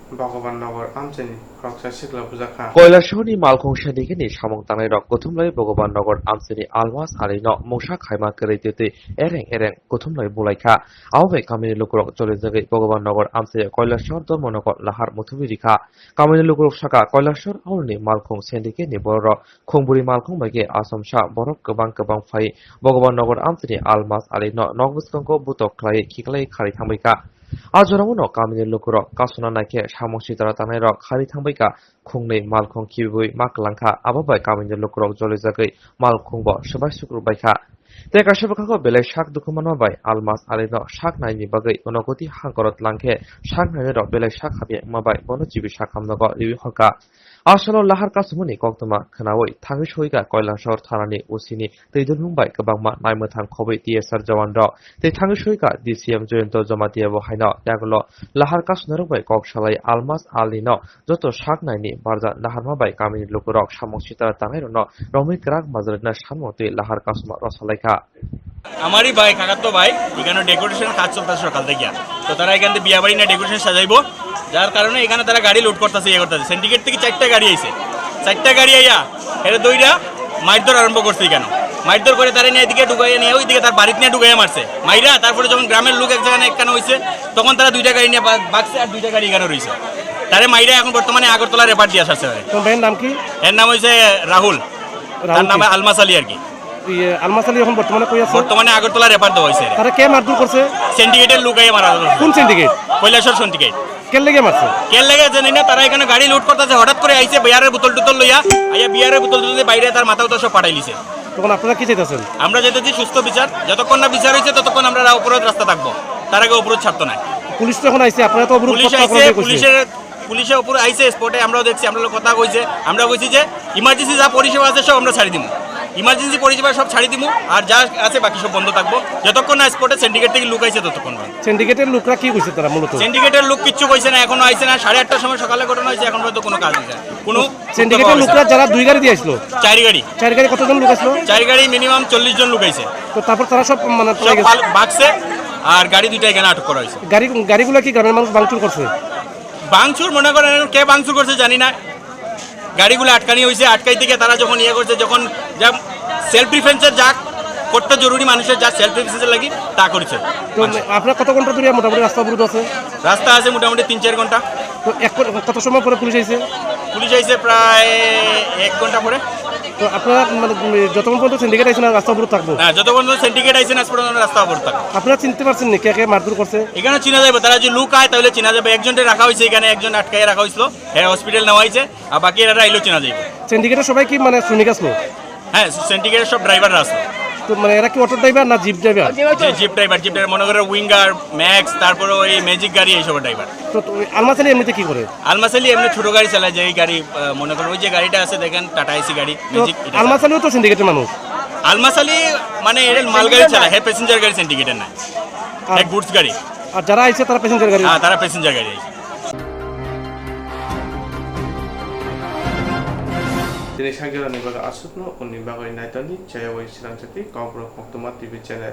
Bhagavan Nagar amchaini khoroksa sikla bujakha. Kailasahar ni Malkhung syndicate ni samung tangnai rok kuthum lai Bhagavan Nagar amchaini Almas Ali no mungsa khaima kwrwi twi twi ereng ereng kuthum lai bulaikha. Abo bai kamini lukurok choli jagwi Bhagavan Nagar amchai Kailasahar Dharmanagar lahar muthubwi rikha. Kamini lukurok saka Kailasahar aulni Malkhung syndicate ni bororok Khungbwrwi Malkhung bai khe Achomsa borok kwbang kwbang phai Bhagavan Nagar amchaini Almas Ali no nok bwskango butok khlaiwi khiklai kharwi thangbaikha. A jorao no kamini lukurok kasuna naikhe samung sitara tangnairok kharwi thangbaikha, khungnwi Malkhung khibwi ma kwlangkha, abo bai kamini lukurok jolijagwi Malkhung bo swbai sukrubbaikha. Tei kaisa bwkhago belai sak dukhu manma bai Almas Ali no sak naini bagwi unokoti hangkoro twlangkhe sak nainirok belai sak hamya wngma bai bono chibi sak hamjago riwi horkha. A salo lahar kasumani koktwma khwnawi thangwi soika Kailasahar thanani O C ni twi dulmung bai kwbangma naimwthang khobwi T S R jawan rok tei thangwi soika D C M Jayanta Jamatia bo haino yagulo lahar kasunarok bai kok salai Almas Ali no joto sak naini barja naharma bai kamini lukurok samung sitara tangnairokno romwi kwrak majra rwna samung twi lahar kasuma rw salaikha. আমারই ভাই, কাকাতো ভাই, এখানে ডেকোরেশন কাজ চলতেছে সকাল থেকে। তো তারা এখান থেকে বিয়া বাড়ি নিয়ে ডেকোরেশন সাজাইবো, যার কারণে এখানে তারা গাড়ি লোড করতেছে, ইয়ে করতেছে। সিন্ডিকেট থেকে চারটা গাড়ি আইছে, চারটা গাড়ি আইয়া এরা দইরা মারধর আরম্ভ করছে এখানে। মারধর করে তারা নিয়ে এদিকে ঢুকাইয়া নিয়ে ওইদিকে তার বাড়িতে নিয়ে ঢুকাইয়া মারছে। মাইরা তারপরে যখন গ্রামের লোক এক জায়গায় একখানে হইছে, তখন তারা দুইটা গাড়ি নিয়ে বা-, ভাগছে আর দুইটা গাড়ি এখানে রইছে। তারে মাইরা এখন বর্তমানে আগরতলা রেফার দিয়ে আসছে। তোমার ভাইয়ের নাম কি? এর নাম হইছে রাহুল। তার রাহুল নাম কি? আলমাস আলী আর কি। ইয়ে, আলমাস আলী এখন বর্তমানে কই আছে? বর্তমানে আগরতলা রেফার দেওয়া হয়েছে। তারা কে মারধর করছে? সিন্ডিকেটের লোক আইয়া মারা ধরছে। কোন সিন্ডিকেট? কৈলাসহর সিন্ডিকেট। কের লেগে মারছে? কের লেগে জানি না, তারা এখানে গাড়ি লোড করতেছে, হঠাৎ করে আইছে বিয়ারের বোতল টোতল লইয়া, আইয়া বিয়ারের বোতল টোতল দিয়ে বাইরে তার মাথা উথা সব ফাটাই লিছে। তখন আপনারা কি চাইতেছেন? আমরা চাইতেছি সুস্থ বিচার, যতক্ষণ না বিচার হয়েছে ততক্ষণ আমরা অবরোধ রাস্তা থাকবো, তার আগে অবরোধ ছাড়তো না। পুলিশ তো এখন আইছে, আপনারা তো অবরোধ পুলিশ করতে আইছে, আপনারা কি কইছে? পুলিশের পুলিশে উপরে আইছে স্পটে, আমরাও দেখছি, আমরা কথা কইছে, আমরা কইছি যে ইমার্জেন্সি যা পরিষেবা আছে সব আমরা ছাড়ি দিমু, ইমার্জেন্সি পরিষেবা সব ছাড়ি দিমু, আর যা আছে বাকি সব বন্ধ থাকবো, যতক্ষণ না স্পটে সিন্ডিকেট থেকে লোক আইছে ততক্ষণ পর্যন্ত। সিন্ডিকেটের লোকরা কি কইছে তারা মূলত? সিন্ডিকেটের লোক কিচ্ছু কইছে না, এখনো আইছে না। সাড়ে আটটার সময় সকালে ঘটনা হয়েছে, এখন পর্যন্ত কোনো কাজ হয়েছে না, কোনো সিন্ডিকেটের লোকরা যারা দুই গাড়ি দিয়ে আসলো, চার গাড়ি। চার গাড়ি কতজন লোক আসলো? চার গাড়ি মিনিমাম চল্লিশ জন লোক আইছে। তো তারপর তারা সব মানে সব পালাই গেছে? ভাগ-, ভাগছে, আর গাড়ি দুইটা এখানে আটক করা হয়েছে। গাড়ি, গাড়িগুলো কি গ্রামের মানুষ ভাঙচুর করছে? ভাঙচুর মনে করেন এখন কে ভাঙচুর করছে জানি না। গাড়িগুলো আটকানি হয়েছে, আটকাই থেকে তারা যখন ইয়ে করছে, যখন যা সেলফ ডিফেন্সের যা করতে জরুরি মানুষের যা সেলফ ডিফেন্সের লাগি তা করেছে। তো আপনার কত ঘন্টা ধরে মোটামুটি রাস্তা অবরোধ আছে? রাস্তা আছে মোটামুটি তিন চার ঘন্টা। তো এক কত সময় পরে পুলিশ আইছে? পুলিশ আইছে প্রায় এক ঘন্টা পরে। তো আপনারা মানে, উম, যতক্ষণ পর্যন্ত সিন্ডিকেট আইছে না রাস্তা অবরোধ থাকবো? হ্যাঁ, যতক্ষণ পর্যন্ত সিন্ডিকেট আইছে না আজ পর্যন্ত রাস্তা অবরোধ থাকবো। আপনারা চিনতে পারছেন নি কে কে মারধর করছে? এখানে চিনা যাবে, তারা যদি লুক আয় তাহলে চিনা যাবে। একজনকে রাখা হয়েছে এখানে, একজন আটকায় রাখা হয়েছিল, হ্যাঁ হসপিটাল নেওয়া হয়েছে, আর বাকি এরা আইলেও চিনা যাবে। সিন্ডিকেটের সবাই কি মানে শ্রমিক আসলো? হ্যাঁ, সিন্ডিকেটের সব ড্রাইভাররা আসলো। তো মানে এরা কি অটো ড্রাইভার না জিপ ড্রাইভার? জি, জিপ ড্রাইভার, জিপ ড্রাইভার, মনে করো উইঙ্গার, ম্যাক্স, তারপরে ওই ম্যাজিক গাড়ি, এইসব ড্রাইভার। তো, তো ওই আলমাস আলী এমনিতে কি করে? আলমাস আলী এমনি ছোট গাড়ি চালায়, যে এই গাড়ি, আহ, মনে করো ওই যে গাড়িটা আছে দেখেন, টাটা এসি গাড়ি, তো ম্যাজিক, এটা আলমাস চালায়। আলীও তো সিন্ডিকেটের মানুষ। আলমাস আলী মানে এটা মালগাড়ি চালায়, হ্যাঁ, প্যাসেঞ্জার গাড়ি সিন্ডিকেটের না, আর হ্যাঁ, গুডস গাড়ি। আর যারা আইছে তারা প্যাসেঞ্জার গাড়ি? হ্যাঁ, তারা প্যাসেঞ্জার গাড়ি আইছে। Tini sanjorani bagwi aswkno, unni bagwi naitokni chayawai swrangsa tei Kokborok Koktwma T V channel.